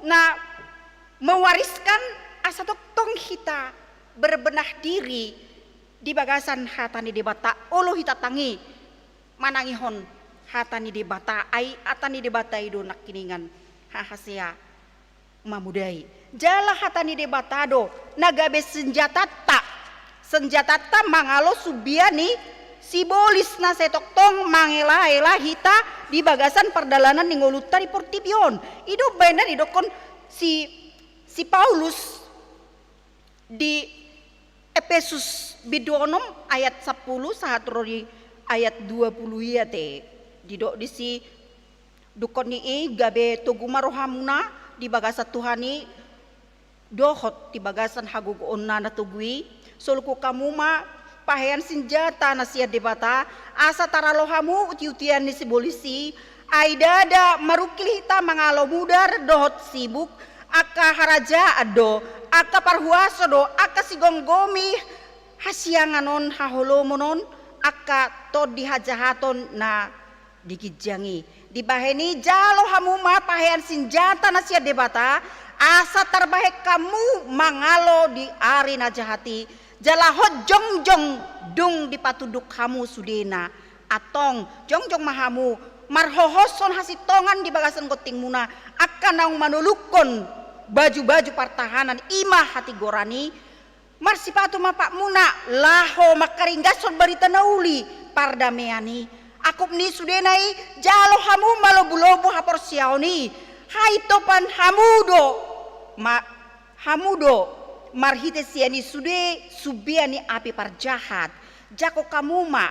na mewariskan asa tongtong hita berbenah diri di bagasan hata ni Debata, olo hita tangi manangihon hata ni Debata, ai hata ni Debata i do nangkiningan hahasea mamodai. Jala hata ni Debata do na gabe senjatanta, senjatanta mangalo sumbia ni sibolis na sai tongtong mangelaela hita di bagasan pardalanan ni ngolunta di portibi on. I do umbahen na didokkon si, si Paulus di Epesus bindu onom ayat sampulu sahat ro di ayat dua pulu i ate. Didok disi, dungkon ni i gabe togu ma rohamuna di bagasan Tuhan i dohot di bagasan hagogoonna na togu i. Solukhon hamu ma pahean sinjata na sian Debata, asa taralo hamu utiutian ni sibolis i. Ai ndada marungkil hita mangalo mudar dohot sibuk, angka harajaan do, angka parhuaso do, angka sigomgomi hasiangan on, haholomon on, angka tondi hajahaton na di ginjang i. Dibahen i jalo hamu ma pahean sinjata na sian Debata, asa tarbahen hamu mangalo di ari na jahat i. Jala hot jongjong dung dipatunduk hamu sudena. Antong jongjong ma hamu marhohoshon hasintongan di bagasan gontingmuna, angka naung manolukhon bajubaju partahanan, i ma hatigoran i. Marsipatu ma patmuna laho mangkaringgashon barita na uli, pardamean i. Angkup ni sudena i, jalo hamu ma lombulombur haporseaon i. Haitopan hamu do ma, hamu do marhite sian i sude sumbia ni api parjahat. Jangkon hamu ma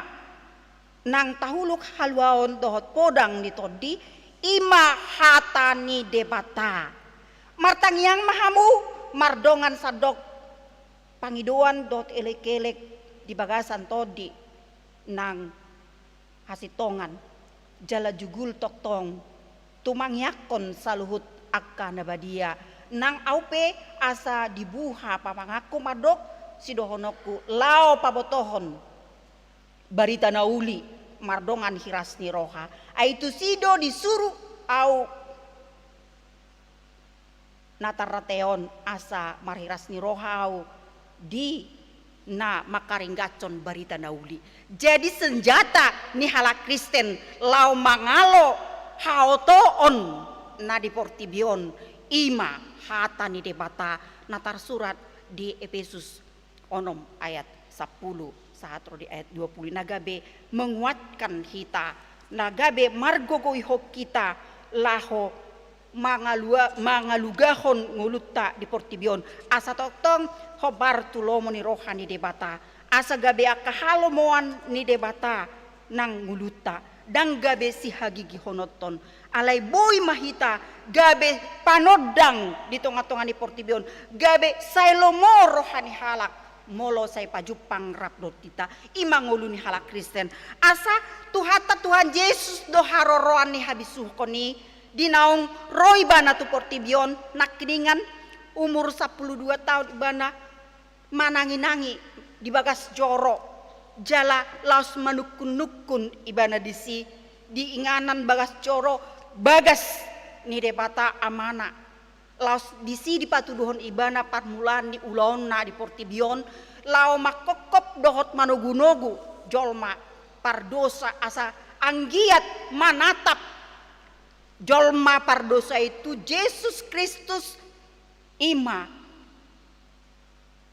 nang tahuluk haluaon dohot podang ni tondi, i ma hata ni Debata. Martangiang ma hamu mardongan sandok pangidoan dohot elekelek di bagasan tondi nang hasintongan, jala jugul tongtong tumangiangkon saluhut angka na badia. Nang ahu pe asa dibuha pamanganku mandok sidohononku laho pabotohon barita na uli mardongan hiras ni roha. Ai tusi do disuru ahu na tarrateon asa marhiras ni roha ahu di na mangkaringgashon barita na uli. Jadi senjata ni halak Kristen laho mangalo haotoon na di portibi on, i ma hata ni Debata na tarsurat di Epesus onom ayat sampulu sahat ro di ayat dua pulu, na gabe menguatkan hita, na gabe margogoihon hita laho mangalua-, mangalugahon ngolunta di portibi on, asa tongtong hombar tu lomo ni roha ni Debata, asa gabe angka halomoan ni Debata nang ngolunta, ndang gabe sihagigihononton. Alai boi ma hita gabe panondang di tongatonga ni portibi on, gabe sai lomo roha ni halak molo sai pajumpang rap dohot hita. I ma ngolu ni halak Kristen. Asa Tuhanta Tuhan Jesus do haroroan ni habisuhon i, di naung ro ibana tu portibi on, nangkiningan umur sampulu dua taon ibana mananginangi di bagas joro, jala laos manungkunnungkun ibana disi di inganan bagas joro, bagas ni Debata Amana. Laos disi dipatuduhon ibana parmulaan ni ulaonna di portibi on, laho mangkophop dohot manogunogu jolma pardosa asa anggiat manatap jolma pardosa i tu Jesus Kristus, i ma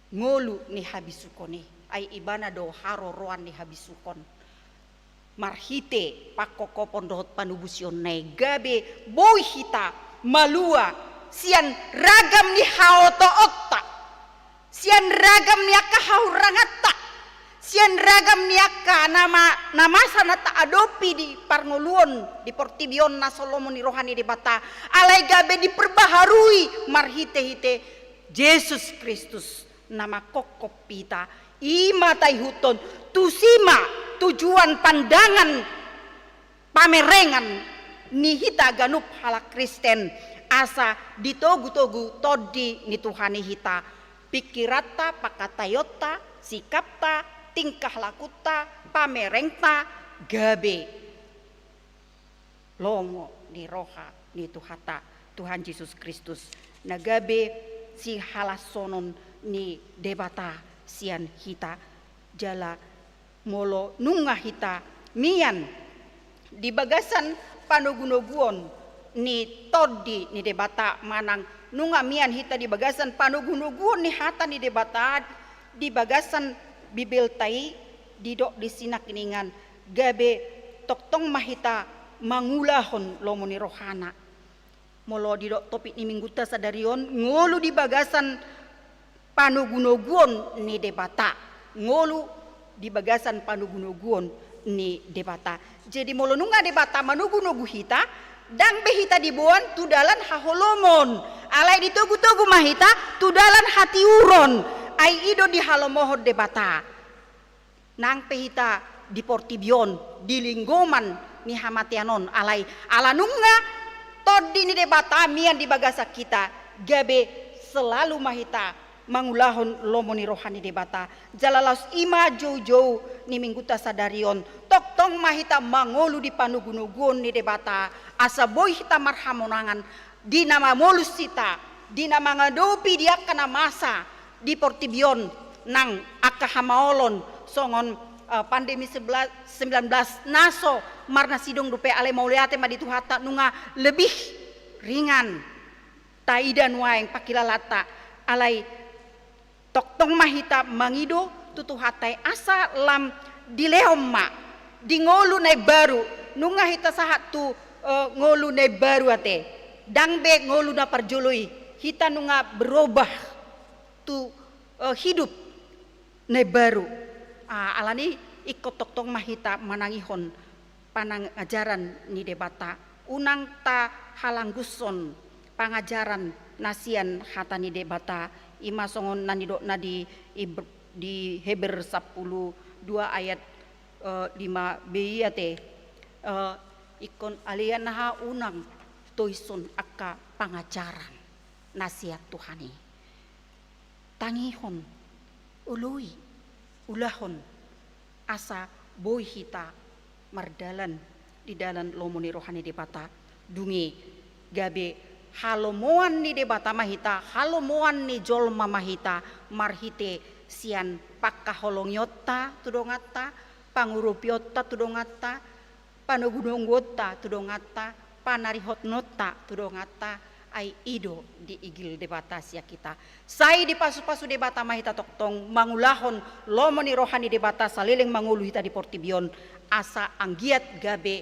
ngolu ni habisuhon i. Ai ibana do haroroan ni habisuhon. Marhite pangkophopon dohot panobusonna i gabe boi hita malua sian ragam ni haotoonta, sian ragam ni angka hahuranganta, sian ragam ni angka na ma-, na masa na taadopi di parngoluon di portibi on na so lomo ni roha ni Debata, alai gabe diperbaharui marhitehite Jesus Kristus na mangkophop hita. I ma taihuthon, tusi ma tujuan pandangan pamerengan ni hita ganup halak Kristen, asa ditogu-togu Tondi ni Tuhan i hita, pingkiranta, pangkataionta, sikapta, tingkah lakunta, pamerengta, gabe lomo ni roha ni Tuhanta, Tuhan Jesus Kristus, na gabe sihalashonhon ni Debata sian hita. Jala molo nunga hita mian di bagasan panogunoguon ni Tondi ni Debata, manang nunga mian hita di bagasan panogunoguon ni hata ni Debata di bagasan Bibelta i, didok disi nangkiningan, gabe tongtong ma hita mangulahon lomo ni rohana. Molo didok topik ni Minggunta sadari on, ngolu di bagasan panogunoguon ni Debata. Ngolu di bagasan panogunoguon ni Debata. Jadi molo nunga Debata manogunogu hita, ndang be hita diboan tu dalan haholomon. Alai ditogutogu ma hita tu dalan hatiuron. Ai i do dihalomohon Debata. Nang pe hita di portibi on, di linggoman ni hamatean on, alai ala nunga Tondi ni Debata mian di bagasan hita, gabe selalu ma hita mangulahon lomo ni roha ni Debata. Jala laos i ma joujou ni Minggunta sadari on, tongtong ma hita mangolu di panogunoguon ni Debata, asa boi hita marhamonangan di na mamolus hita, di na mangadopi di angka na masa di portibi on, nang angka hamaolon songon, eh, pandemi sebelas, sembilan belas na so marnasidong dope, alai mauliate ma di Tuhanta nunga lebih ringan taida nuaeng pangkilalanta, alai tongtong ma hita mangido tu Tuhanta i asa lam dilehon ma di ngolu na imbaru. Nunga hita sahat tu, eh, ngolu na imbaru ate, ndang be ngolu na parjolo i, hita nunga berubah tu, eh, hidup na imbaru. Ah, alani ingkon tongtong ma hita manangihon pangajaran ni Debata. Unang tahalanggushon pangajaran na sian hata ni Debata, i ma songon na nidokna di Ib-, di Heber sampulu dua ayat, eh, lima b i ate, eh, ingkon ale anakku, unang toishon angka pangajaran na sian Tuhan i. Tangihon, oloi, ulahon, asa boi hita mardalan di dalan lomo ni roha ni Debata. Dung i gabe halomoan ni Debata ma hita, halomoan ni jolma ma hita, marhite sian pangkaholongionta tu donganta, pangurupionta tu donganta, panogunoguonta tu donganta, panarihononta tu donganta, ai i do diigil Debata sian hita. Sai dipasupasu Debata ma hita tongtong mangulahon lomo ni roha ni Debata saleleng mangolu hita di portibi on, asa anggiat gabe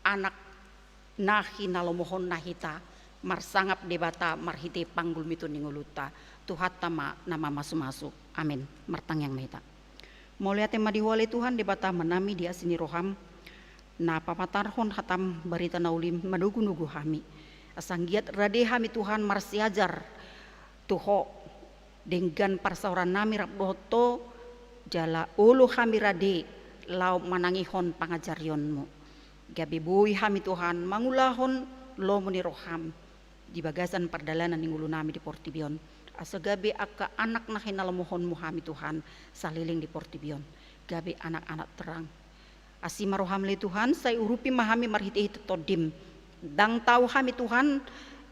anak na hinalomohonna hita, marsangap Debata marhite panggulmiton ni ngolunta. Tuhanta ma na mamasumasu. Amen. Martangiang ma hita. Mauliate ma di Ho ale Tuhan, Debata Amanami, di asi ni roham na papatarhon hatam barita na uli manogunogu hami. Asa anggiat rade hami Tuhan marsiajar tu Ho, denggan parsaorannami rap dohot Ho, jala olo hami rade laho manangihon pangajarionmu. Gabe boi hami Tuhan mangulahon lomo ni roham di bagasan pardalanan ni ngolunami di portibi on. Asa gabe angka anak na hinalomohonmu hami Tuhan saleleng di portibi on. Gabe anak-anak terang. Asi ma roham ale Tuhan, sai urupi ma hami marhitehite Tondim. Ndang tau hami Tuhan,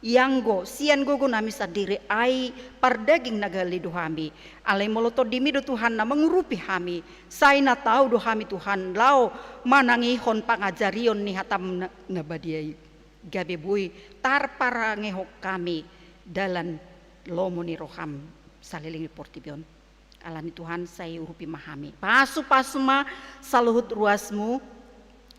ianggo sian gogonami sandiri ai pardaging na gale do hami. Alai molo Tondimi do Tuhan na mangurupi hami, sai na tau do hami Tuhan laho manangihon pangajarion ni hatam na, na badia i. Gabe boi tarparangehon hami dalan lomo ni roham saleleng ni portibi on. Alani Tuhan, sai urupi ma hami. Pasupasu ma saluhut ruasmu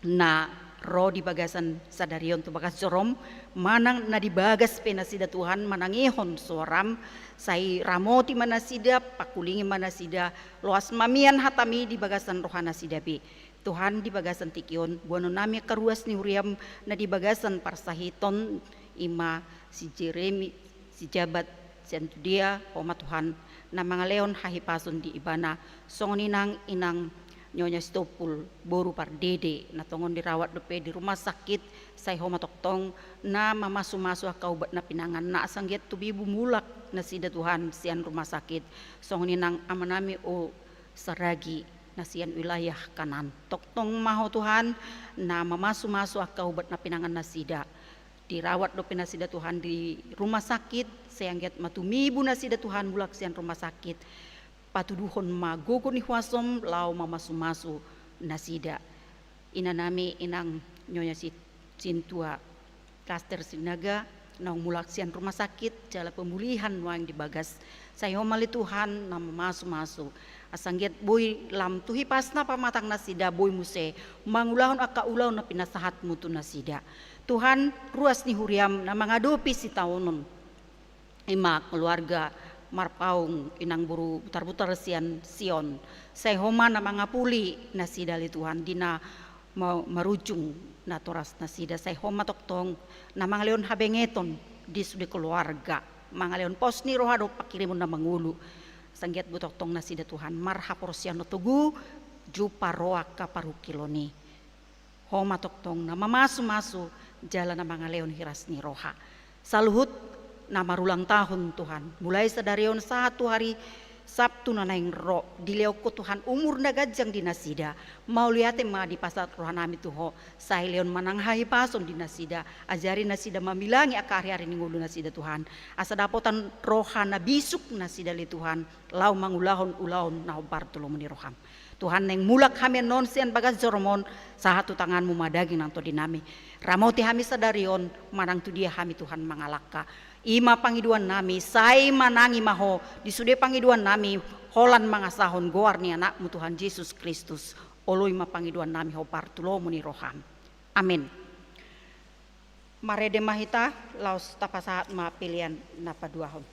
na ro di bagasan sadari on tu bagas jorom, manang na di bagas pe nasida Tuhan manangihon suaram, sai ramoti ma nasida, pakulingi ma nasida, loas ma mian hatami di bagasan roha nasida be. Tuhan, di bagasan tingki on, boanonnami angka ruas ni huriam na di bagasan parsahiton, i ma si Jeremy, si Jabat, sian Judea, Ho ma Tuhan, na mangalehon hahipason di ibana, songon i nang inang Nyonya Sitompul boru Pardede, na tongon dirawat dope di rumah sakit, sai Ho ma tongtong na mamasumasu angka ubat na pinanganna, asa anggiat tumibu mulak nasida Tuhan sian rumah sakit. Songon i nang amanami O Saragi na sian wilayah Kanan. Tongtong ma Ho Tuhan na mamasumasu angka ubat na pinangannasida. Dirawat dope nasida Tuhan di rumah sakit, sai anggiat ma tumibu nasida Tuhan mulak sian rumah sakit. Patuduhon ma gogo ni huasom laho mamasumasu nasida. Inanami inang Nyonya Si-, Sintua Kaster Sinaga, naung mulak sian rumah sakit jala pemulihan nuaeng di bagas. Sai Ho ma ale Tuhan na mamasumasu, asa anggiat boi lam tu hipasna pamatang nasida, boi muse mangulahon angka ulaon na pinasahatmu tu nasida. Tuhan, ruas ni huriam na mangadopi sitaonon, ima keluarga Marpaung, inang boru Butarbutar sian Sion. Sai Ho ma na mangapuli nasida ale Tuhan di na ma-, marujung natoras nasida. Sai Ho ma tongtong na mangalehon habengeton di sude keluarga, mangalehon pos ni roha dohot pangkirimon na mangolu. Asa anggiat boi tongtong nasida Tuhan marhaporseaon na togu, jumpang ro angka parungkilon i. Ho ma tongtong na mamasumasu jala na mangalehon hiras ni roha. Saluhut na marulang tahun Tuhan, mulai sadari on sahat tu hari Sabtu na naeng ro, dilehon Ho Tuhan umur na ganjang di nasida. Mauliate ma dipasahat rohanami tu Ho, sai lehon ma nang hahipason di nasida, ajari nasida mamilangi angka ariari ni ngolu nasida Tuhan, asa dapotan roha na bisuk nasida ale Tuhan, laho mangulahon ulaon na hombar tu lomo ni roham. Tuhan, naeng mulak hami annon sian bagas joroMon, sahat tu tanganMu ma daging nang tondinami. Ramoti hami sadari on, manang tu dia hami Tuhan mangalangka. I ma pangidoannami, sai manangi ma Ho di sude pangidoannami, holan mangasahon goar ni AnakMu Tuhan Jesus Kristus. Oloi ma pangidoannami hombar tu lomo ni roham. Amen. Marende ma hita, laos tapasahat ma pelean na paduahon.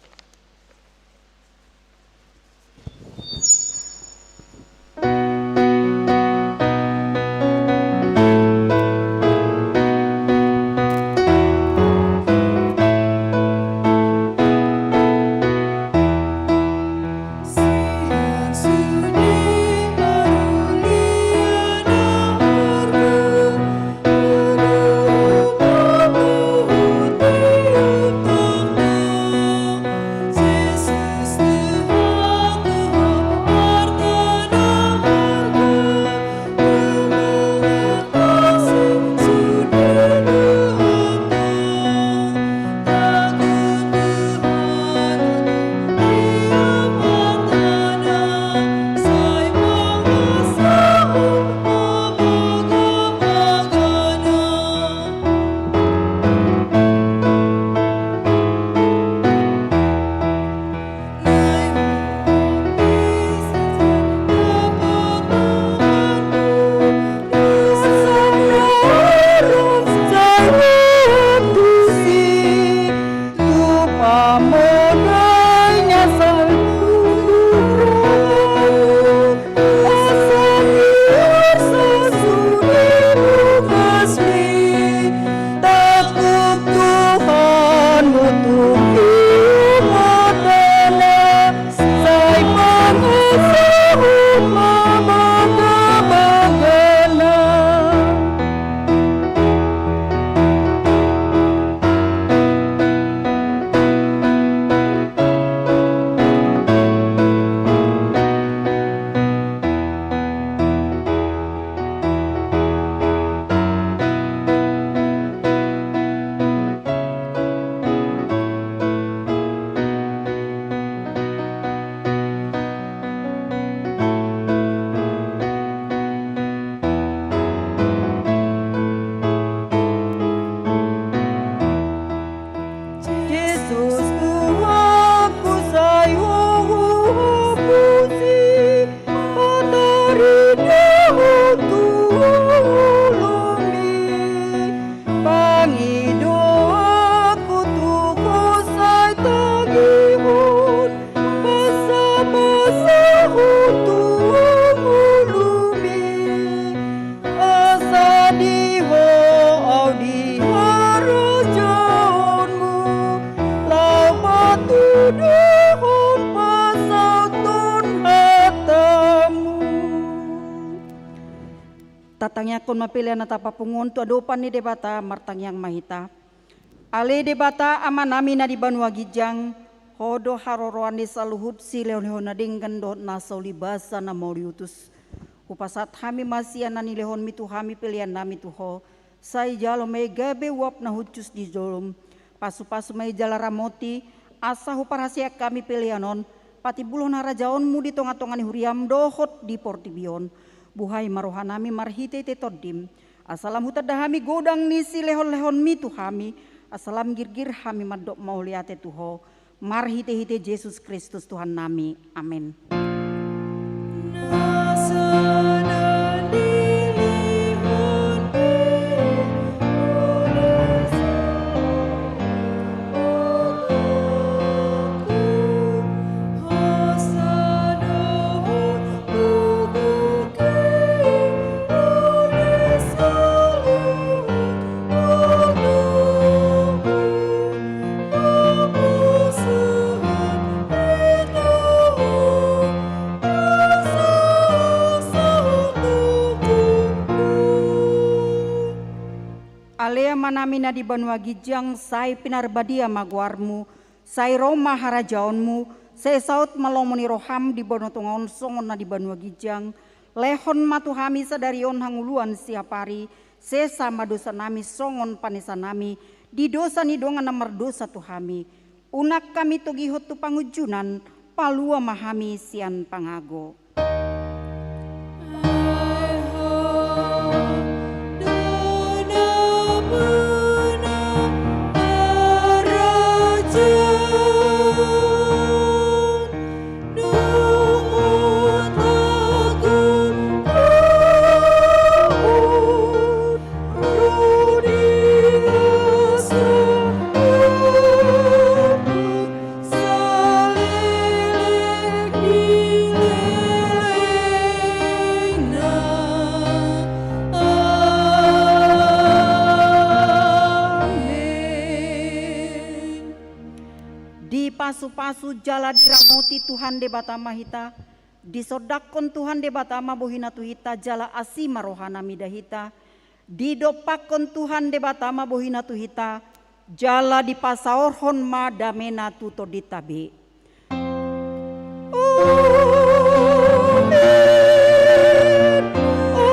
Tangiangkon ma pelean na tapapungu on tu adopan ni Debata, martangiang ma hita. Ale Debata Amanami na di banua ginjang, Ho do haroroan ni saluhut silehonlehon na denggan dohot na so ulibasa na mauliutus. Hupasahat hami ma sian na nilehonmi tu hami peleannami tu Ho, sai jalo ma i gabe uap na hushus di jolom. Pasupasu ma i jala ramoti, asa huparhaseang hami pelean on patimbulhon harajaonmu di tongatonga ni huriam dohot di portibi on. Buhai ma rohanami marhitehite Tondim, asa lam hutanda hami godang ni silehonlehonmi tu hami, asa lam girgir hami mandok mauliate tu Ho, marhitehite Jesus Kristus Tuhannami. Amen. Ale Amanami na di banua ginjang, sai pinarbadia ma goarmu, sai ro ma harajaonmu, sai saut ma lomo ni roham di banua tonga on songon na di banua ginjang. Lehon ma tu hami sadari on hangoluan siapari, sesa ma dosanami songon panesanami di dosa ni dongan na mardosa tu hami. Unang hami togihon tu pangunjunan, palua ma hami sian pangago. Amen. Dipasupasu jala diramoti Tuhan Debata ma hita, disondangkon Tuhan Debata ma bohina tu hita, jala asi ma rohana mida hita. Didompakkon Tuhan Debata ma bohina tu hita, jala dipasaorhon ma damena tu tondinta be. Amen. Amen. Amen.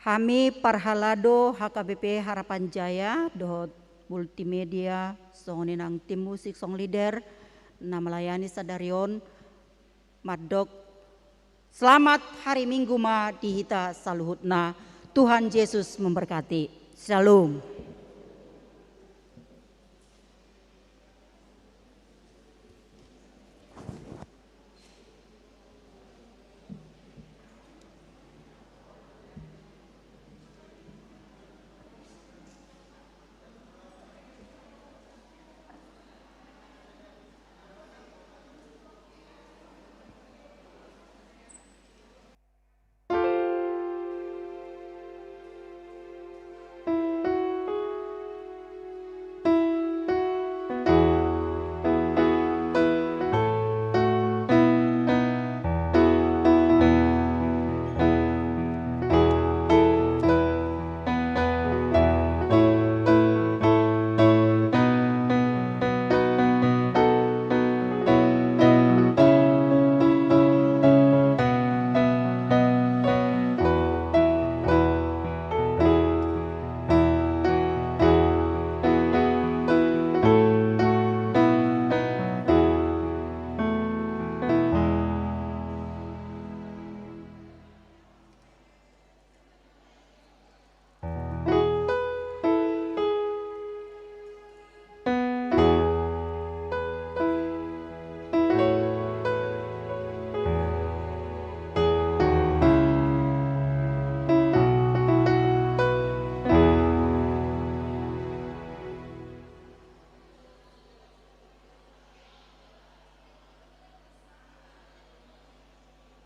Hami parhalado H K B P Harapan Jaya dohot Multimedia, songon i nang tim musik, song leader na melayani sadari on, mandok selamat hari Minggu ma di hita saluhutna. Tuhan Yesus memberkati. Shalom.